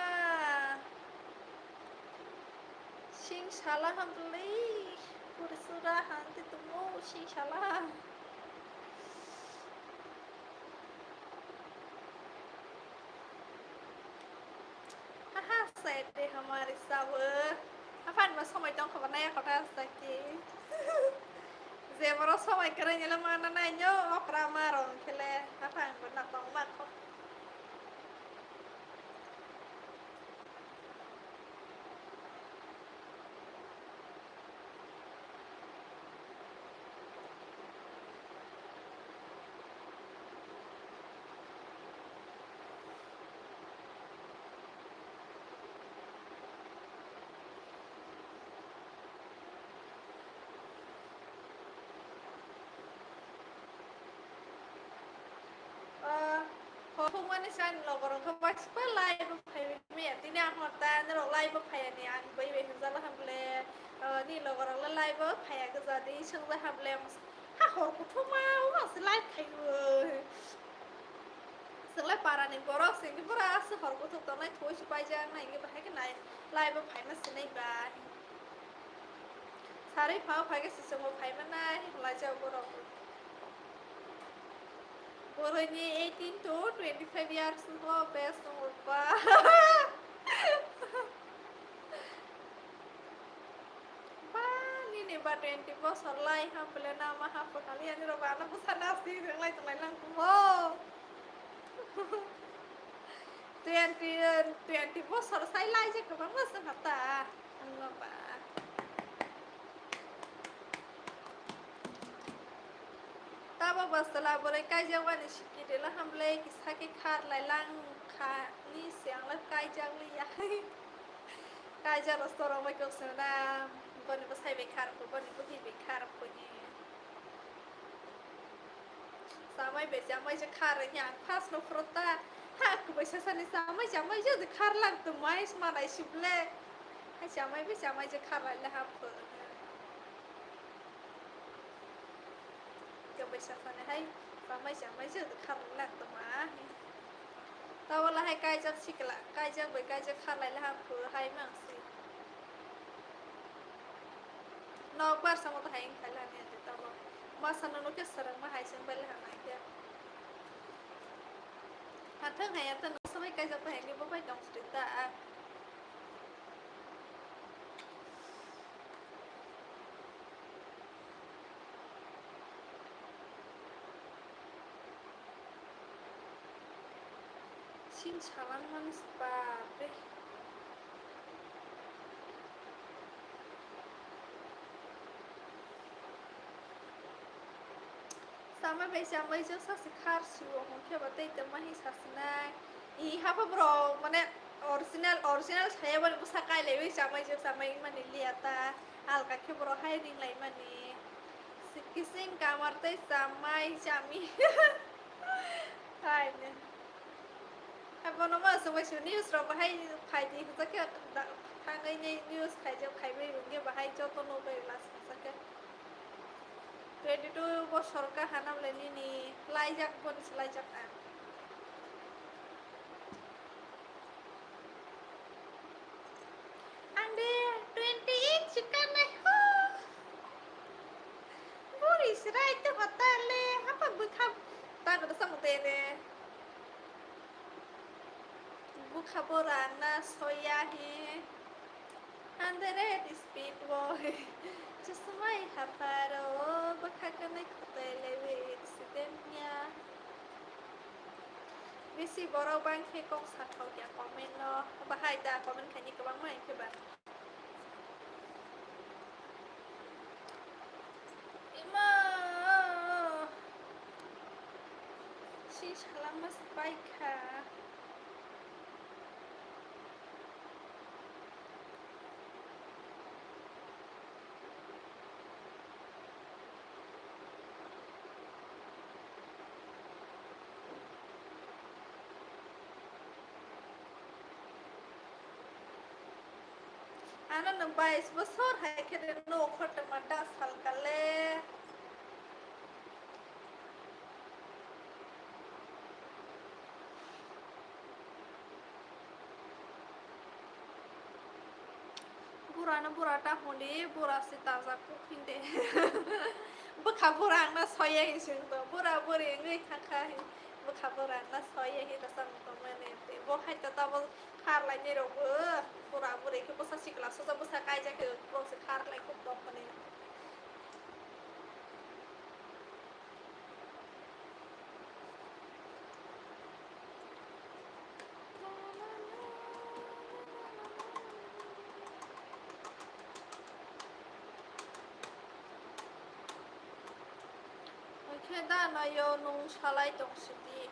Sing sala hamdulillah. Pursura hanti tumu sing sala. Aha, sai de hamari sabu. Apan ma somai tong khabar naya kota saki. Je boro somai kere nyela mana nai nyo okra ma rong kele. Apan ma na tong ma kho. thumani sani logorok khe waisa live o phaiwi maya. Tini ang hota norok live o phaiya ni ang bai bai hwnjala hamle, ni logorok le live o phaiya gajadi swngjak hamle. Ha hor kuthuma o se live khaio. Chwng lai para ni borok singni pura se hor kuthuk tongnai thoi se paijak nai ngi bahai khe nai live o phaima sinai bai. Sarwi phao phai khe se chwngbo phaima nai hinlai jak borok. Boroi ni eighteen to twenty five years no best no ba. Ba, nini ba twenty bosor lai ham bole nama ha pwtali ani rok ano bwsa nasi ringlai tonglai lang kumo. Twenty, twenty bosor sai lai je kwbangma se hata. Ano ba. Tabo bwsala boroi kaijakmani sikiri la hamle kisa khe khar lai lang kha ni se ang lai kaijak liya. Kaijak rok sorong bai kok swnam, boni bwsai bai kharok, boni bwtwi bai kharok kuni. Chamai bai chamai je khar ya, first no phro ta, ha, kubai sasani chamai chamai je khar lang tongmai, manai sible. Hai chamai bai chamai je khar lai le ha phro. Kubai sasani hai chamai chamai je khar lang tongma. Tawala hai kaijak sikla, kaijak bai kaijak khar lai le ha phro hai mang si. Nokbar samo to hai wngkha lani ati tabo. Masa no nokhe swrwngma hai se wngbai le hwnai khe. Hathang hai ata no sabai kaijak bai hai khe bo bai tong sri ta. Sing salangmani bapre. Chamai bai chamai jwk sasi khar siwo hwnkhe bo tei tongma hi sasinai. I hapha borok mane original, original saya boni bwsa kailaiwi chamai jwk chamai wngmani liya ta. Alka khe borok hai ringlaimani. Kising kamar tei chamai chami. Haino. Abono ma swngwi swi news rok bahai phaidi hwnjakhe da-, thangwi ni news khaijak khaiwi rwngkhe bahai joto nukwi last hwnjakhe. Twenty two bosor kaha nabwle nini laijak boni se laijak ang. Ang de twenty eight chikar nai ho. Buri sirai te hotale hapa bwkha ta gada samung te ne. Bwkha bora na soya he. Hundred speed wo. Chusmai haparo bwkha kanai khotai lewi accident ya. Bisi borok bang khe kok sathok ya comment no. Bahai da comment khaini kwbangma hwnkhe ba. Ima si salangma spike kha. Ano nwng bais bosor hai khe de no khortongma da sal kale. Burano bura ta hwnwi, bura se taja kuk hinde. Bwkha bura ang na soya hi sing to, bura buri wngwi thangkha hi. Bwkha bura ang na soya hi rwchapmung tongmani. Bo hai to tabuk kharlainai rokbo, bura buri khe bwsa sikla soja bwsa kaijak khe bo se kharlai kuk tongmani. Hwnkhe da naio nwng salai tong sidi.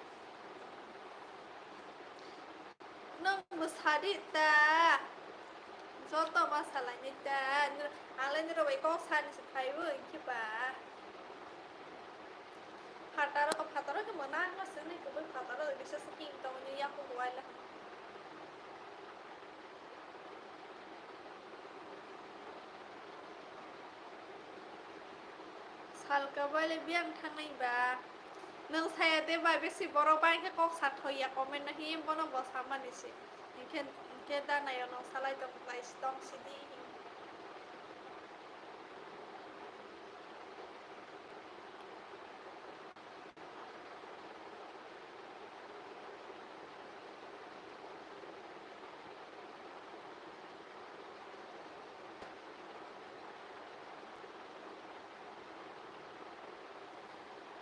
Nwng bwsadi ta, joto ma salaini ta, ang le nini rok bai kok sani se phaiwi hwnkhe ba. Phataro, phataro khe mwnang ma sini kubui phataro bisa se king Salka baile biyang thangnai ba. Nwng saya de ba besi borok bai khe kok sa thoi ya comment no hi bono bo samani se. Hinkhe, hinkhe da nayo nwng salai tong lai tong sidi.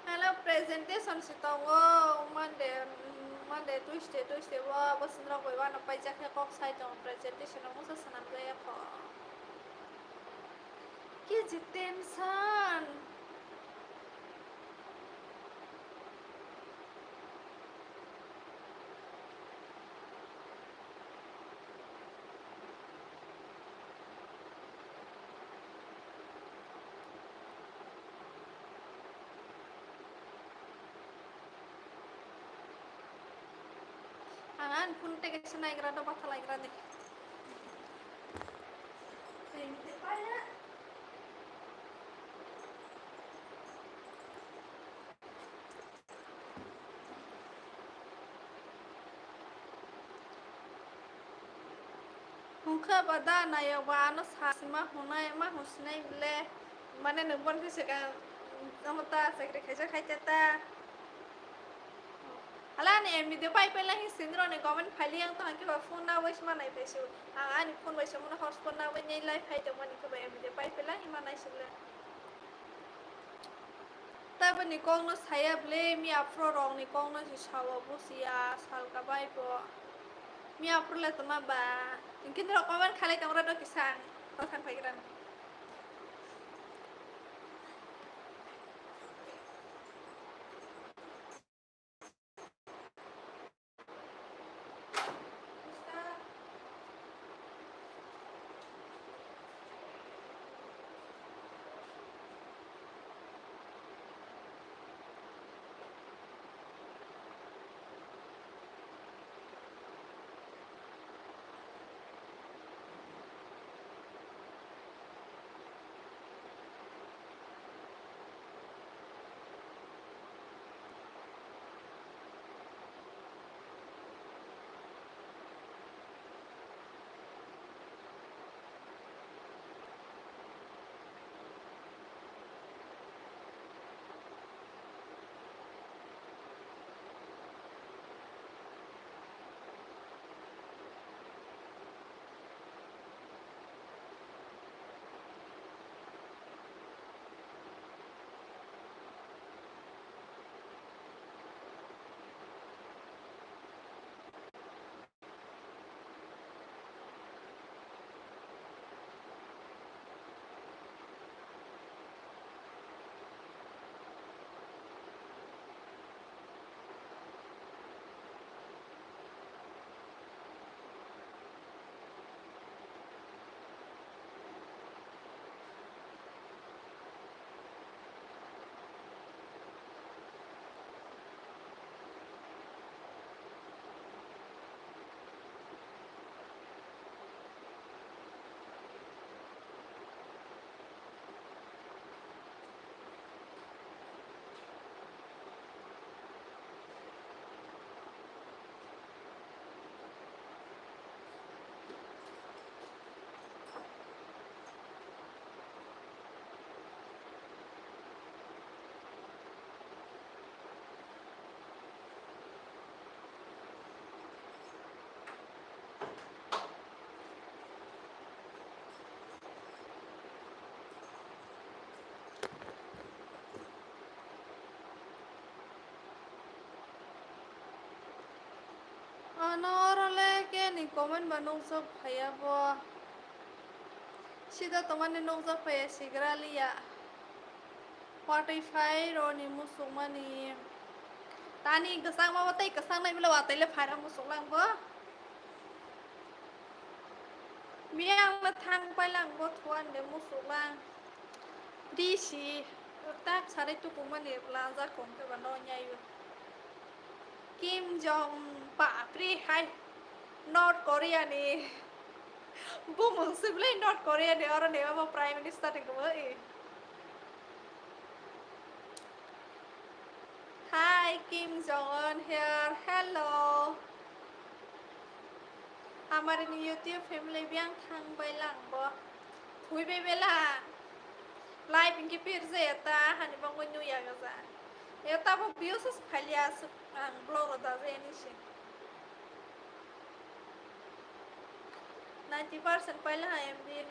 Hello, presentation si tongo, Monday, Monday, Tuesday, Tuesday o, bo sinrok bai wano paijak khe kok sai tongo, presentation o musa swnam jaya kho. Ki je tension. Ang ani phone tei kaisa naigra do, batha laigra de. Hwnkhe ba da nayok ba ano sa sima hwnai ma hwnsinai bile, mane nwng bono khe swkang, omo ta chakri khaisa khaite ta. Hala ani M D pai pela hi sindro ni comment phaili ang to hwnkhe ba phone na wais ma nai paisu. Ang ani phone bai se mano hotspot na bai nai live phai tongmani khe ba M D pai pela hi ma nai sibile. Taboni kokno saya bwle, miya phuru rokni kokno se sao, busiya, salka bai bo. Miya phuru le tongma ba, hinkhe norok comment khalai tongra do kisa ang, to thang phaigra. Ano oro le keni comment ba nukjak phaiya bo. Sida tongmani nukjak phaiya sigra liya. Watwi phai roni muchungmani. Tani kwchangma bo tei kwchang nai bwle watwi le phaira muchung lang bo. Miyang le thang pai lang bo thuan de muchung lang. Pri si tak sari tukumani lanjak kong khe ba no nyai o. Kim Jong Bapri hai North Korea ni bumung sibli North Korea ni oro ni omo Prime Minister ni kamo i. Hi, Kim Jong Un here. Hello. Amari ni YouTube family biyang thang bai lang bo. Thui bai bela. Live inki pir je eta hani bangwi nuya gaja. Eta bo views phaliya asuk ang vlog ro da je ni se. Ninety percent paila ha M B.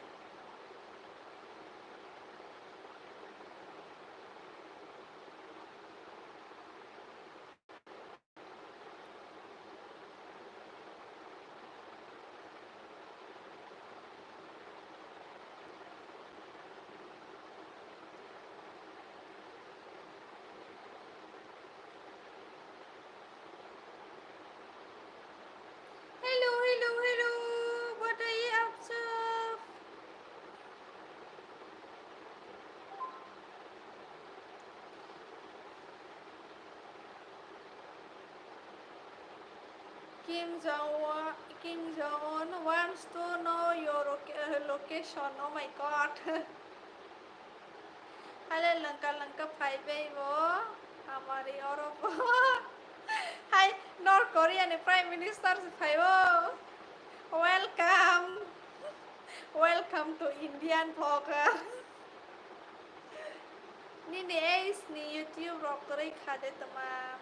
Hello, hello, hello. What are you up to? Kim Jong Un, Kim Jong Un wants to know your loca-, location. Oh my God. Hale langka langka phai bai bo, amari oro bo. Hai, North Korea ni Prime Minister se phai bo. Welcome. Welcome to Indian vlogger. Nini age ni YouTube rok kwrwi kha de tama.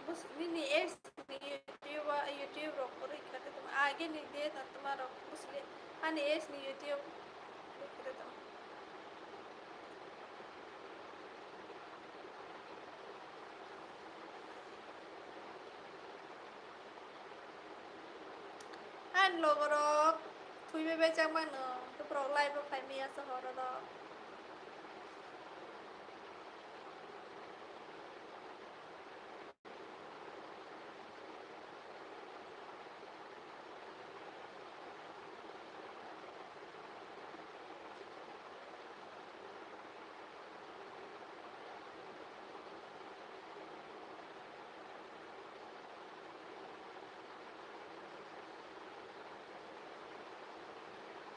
Bus nini age ni YouTube, YouTube rok kwrwi kha de tama. Age ni de na tama rok bus le. Ani age ni YouTube. Ani logorok thwi bai bai chak mano, borok live o phai maya se horo rok.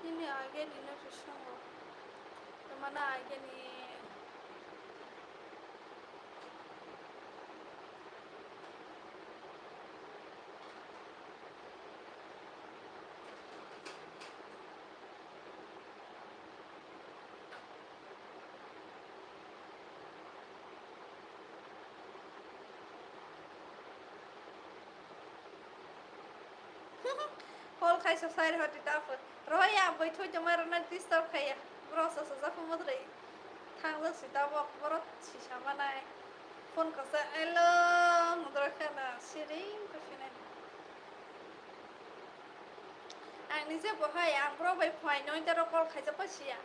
Nini age ni no se songo. Tamana age ni. Call khaisa sai rw di ta phone. Roya boi thui tongma rwna disturb khaiya. Bro sa sa japo modrei. Thangjak si tabok boro si sama nai. Phone kasa elo modrei khana siring khusinai. Ang ni je bo hai ang bro bai phai noi tero call khaijak pa siya.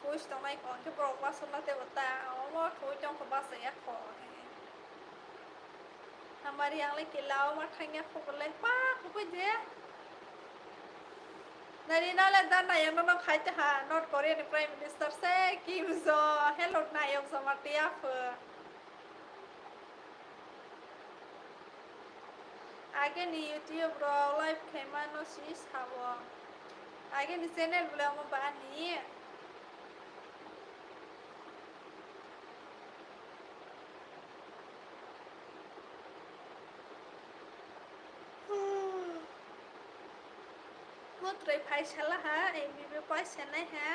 Thui si tongnai ko ke bro ba sona te bata. Omo thui tong ko ba sa ya ko. Hamari ang le kila o ma thangya khobor le pa khobor je. Nari na le dan na yang no khai te ha North Korea ni Prime Minister se Kim Jo hello na yok sama tiya pho. Age ni YouTube ro live khai ma no si sabo. Age ni channel bole mo ba ni. Motrai phai sala ha, M B B paisa nai ha.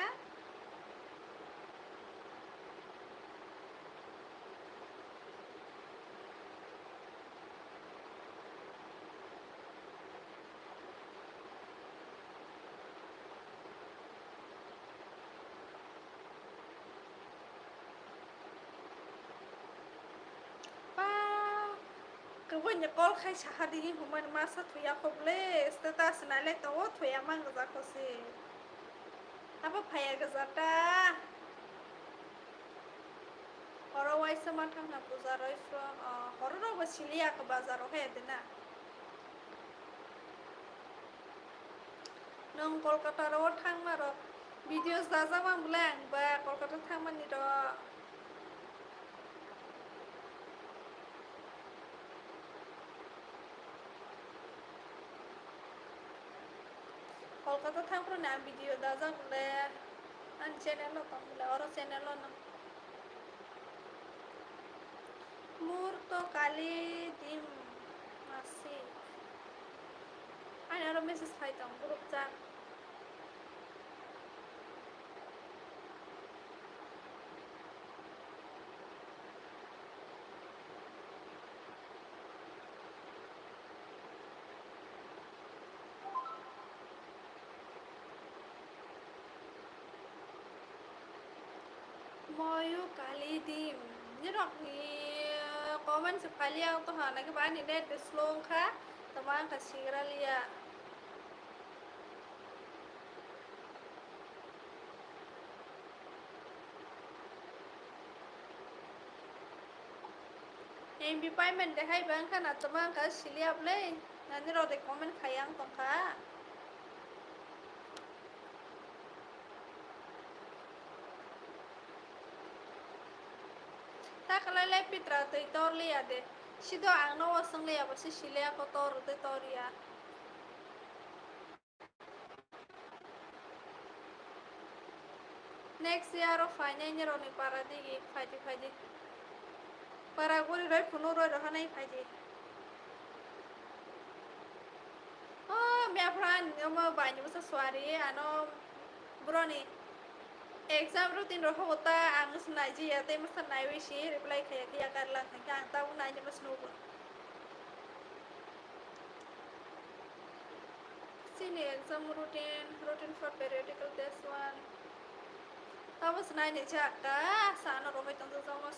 Pa, kwbui ni call khai saha di, humani masa thuya kho bole, status nai lai tongo, thuya mang gajak kho se. Abo phaiya gajak ta. Horo waisa ma thangna puja roi from, ah, horo rok bo siliya kho bazar o hai de na. Nwng Kolkata ro thangma rok videos dajak mang bole ang ba Kolkata thangmani rok. Kolkata thangphuru ni ang video dajak bole ani channel o tong bole oro channel o no. To kali dim masik. Ani aro message phai tong group chat. Moyu kali dim. Nirokni comment se phalia wngtong ha, nangkhe ba ani net de slow wngkha, tamo wngkha sigra liya. M B payment de hai ba wngkha na tamo wngkha siliya bwle, nani rok de comment khai ang tongkha. Ta kwlai le pitra twi tor liya de. Sido ang no wasung liya bo si sile ako tor twi tor ya. Next year o phainai ni roni para digi phaidi phaidi. Para guri roi phunu roi rohanai phaidi. Oh, me aphran omo baini bwsa suari ano broni exam routine rok hobo ta ang se naijiya tei masa naiwi si reply khaiya khe yakar lang khe ang tabuk naijima se nugo. Chini exam routine, routine for periodical test one. Tabuk se naini chakka sana rohoi tong jamo.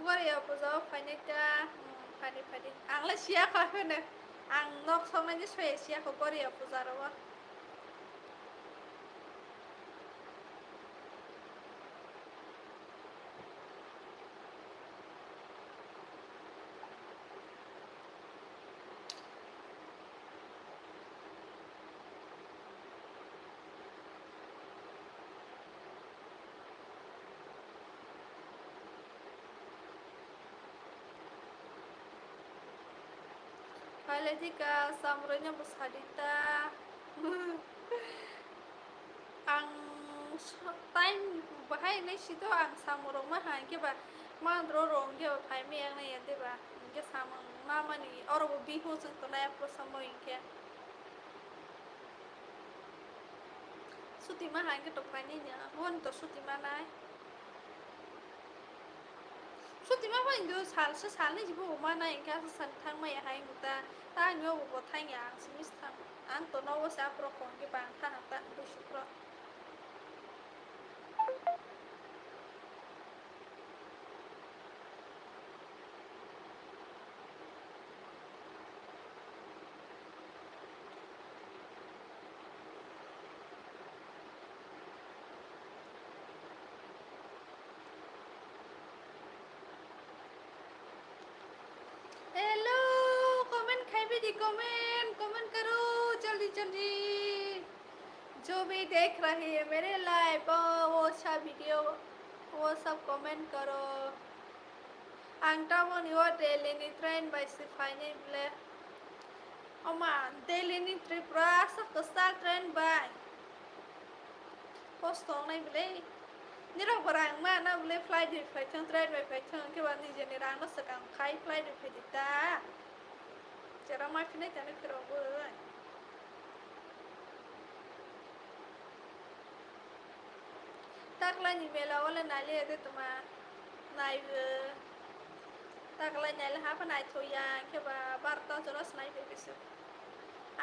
Goriya puja o phainai ta, hmm, phadi phadi. Ang le siya kha hwno. Ang nok soknai ni soya siya kho Goriya puja ro. Phailai di ka, samrwino bwsadi ta. Ang so-, time bahai nai sito ang samung rok ma hai khe ba mandro rok hwnkhe ba phai maya nai ya de ba, hwnkhe samung ma mani oro bo bihu chwng tongnai aphuru samung hwnkhe. Suti ma hai khe to phai nai ya, hwn to suti ma nai. Sutima bai do sal se sal ni jibo ma nai kha san thang maya hai muta ta ni obo bo thang ya ang simi thang ang to nogo sa pro kon ke bang tha ta do sukro. Hello, comment khai bi di, comment, comment karo, jaldi jaldi. जो भी देख रही है मेरे live, वो सब video, वो सब comment करो। Ang tamoni o Delhi ni train bai se phainai bwle. Oma, Delhi ni Tripura asa kwchak train bai. Kosto wngnai bwle. Nirok bo rang ma na bwle flight bai phaithwng, train bai phaithwng, khe ba nijeni rang no swkang khai flight bai phaidi ta. Jera ma phinai tani phirogwi. Taklai ni mela o le nai le de tuma nai bo. Taklai nai le hapha nai thoya khe ba barta jora se nai phai khe se.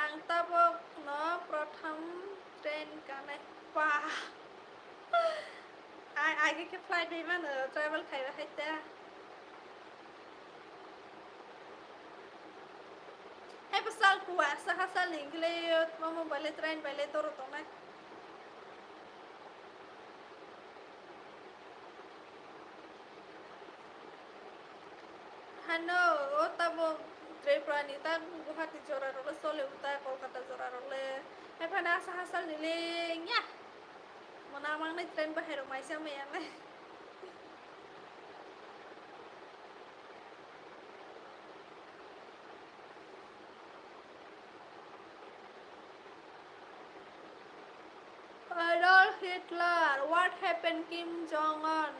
Ang tabok no prothom train kanai pa. Ai age khe flight bai mano travel khai ba hai ta. Hai bwsal kuasa hasal ni hwnkhe le mama bai le train bai le doro tongnai. Hano o tamo Tripura ni ta Guwahati jora rok le chole ta Kolkata jora rok le. Hai phano asa hasal ni le nya. Mona mangnai train bahai rok maisa maya nai. Adolf Hitler, what happened Kim Jong Un?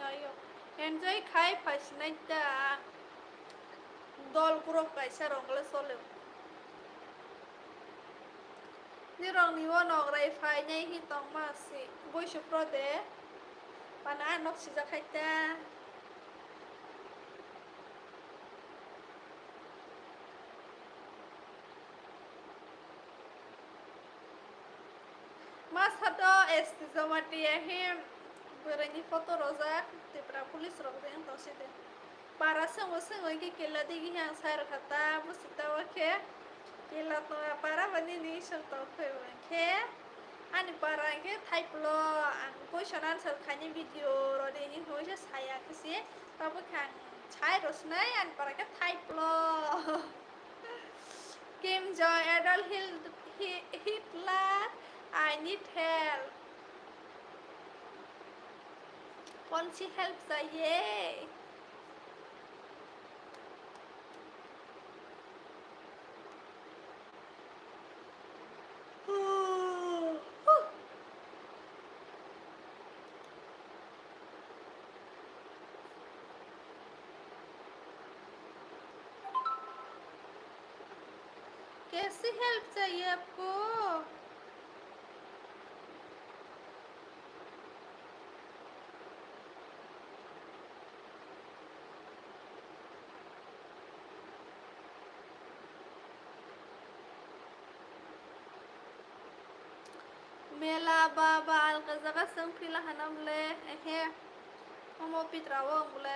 Ayo, enjoy khai phaisinai ta. Dol group kaisa rong le chole. Nirok ni o nograi phainai hi tongma si. Boisu pro de. Pana a nok sijak khai ta. Masa to S T Jamatia he bwrwi ni photo rojak, Tripura police rok de wng tong si de. Para swngo swngo khe kela digi he ang sai rwkha ta, busi ta o khe kela tonga para bo nini swng tong phai bo khe ani para khe thaiplo ang question answer khaini video rw de hinwi se saya khe se tabo khe ang sai rw sinai ani para khe thaiplo. Kim Jong Adolf Hil-, Hi-, Hitler, I need help. कौन सी हेल्प चाहिए? कैसी हेल्प चाहिए आपको? Mela ba ba alka jaga swng phila hanam le, ehe. Omo pitra o ang le.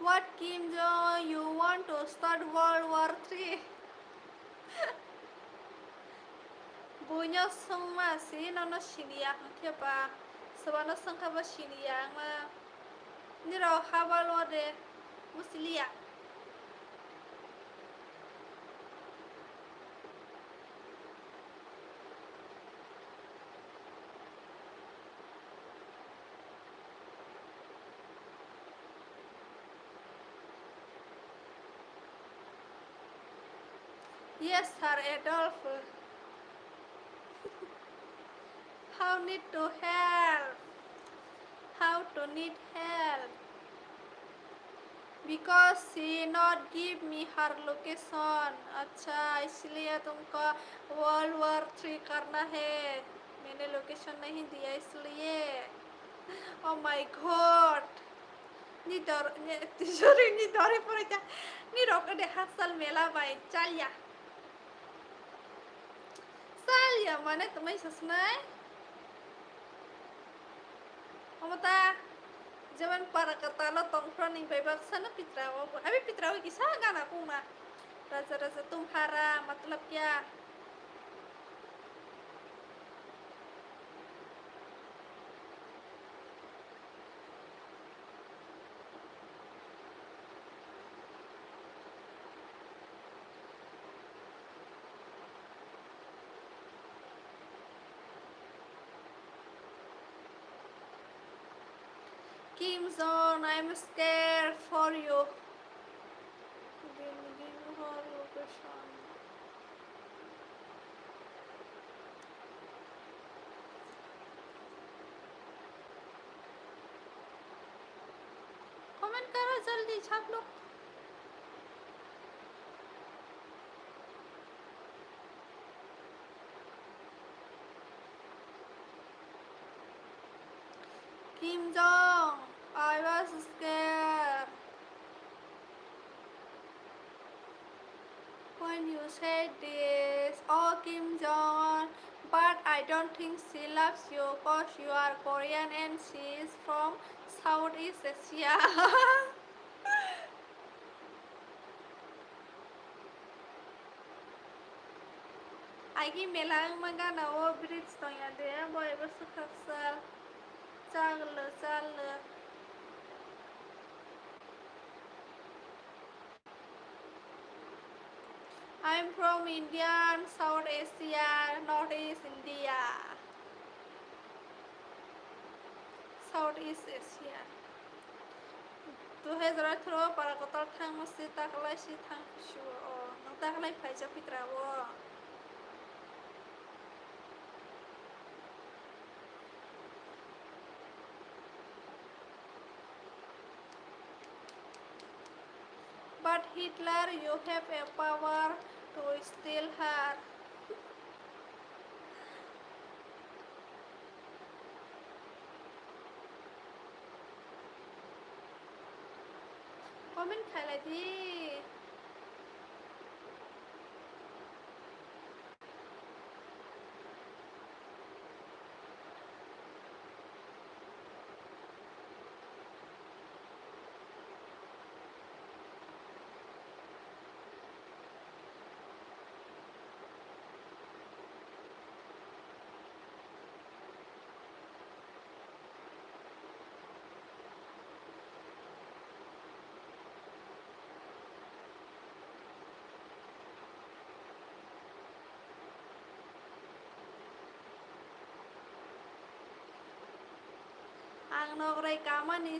What, Kim Jong, you want to start World War Three? Buino swngma si nono siniya hwnkhe ba, swbano swngkha ba siniya wngma. Nirok habalo de musiliya. Yes, Sir Adolf. How need to help? How to need help? Because she not give me her location. अच्छा, इसलिए तुमको World War Three करना है। मैंने लोकेशन नहीं दिया इसलिए। Oh my God. Ni dor, ni, sorry, ni dori pore ta. Ni rok de haksal mela bai chalya. Salya mane twmai sasnai. Omo ta, jemon para katalo tongphro ni bai baksa no pitra o bo. Abi pitra o kisa gana kuma. Raja raja tumhara, matlab kya? Kim Jong, I'm scared for you. Give, give her location. Comment करो जल्दी सब लोग। Kim Jong, I was scared when you said this. Oh, Kim Jong, but I don't think she loves you 'cause you are Korean and she is from Southeast Asia. Agi mela wngma gana o bridge tongya de, bo ebo swkaksa chaglo chalo. I am from Indian, South Asia, North East India. Southeast Asia. Two thousand throw para kotor thang masi taklai si thang pisu o. Nang taklai phaijak pitra o. But Hitler, you have a power to steal her. Comment khailai di. Ang nograi kamani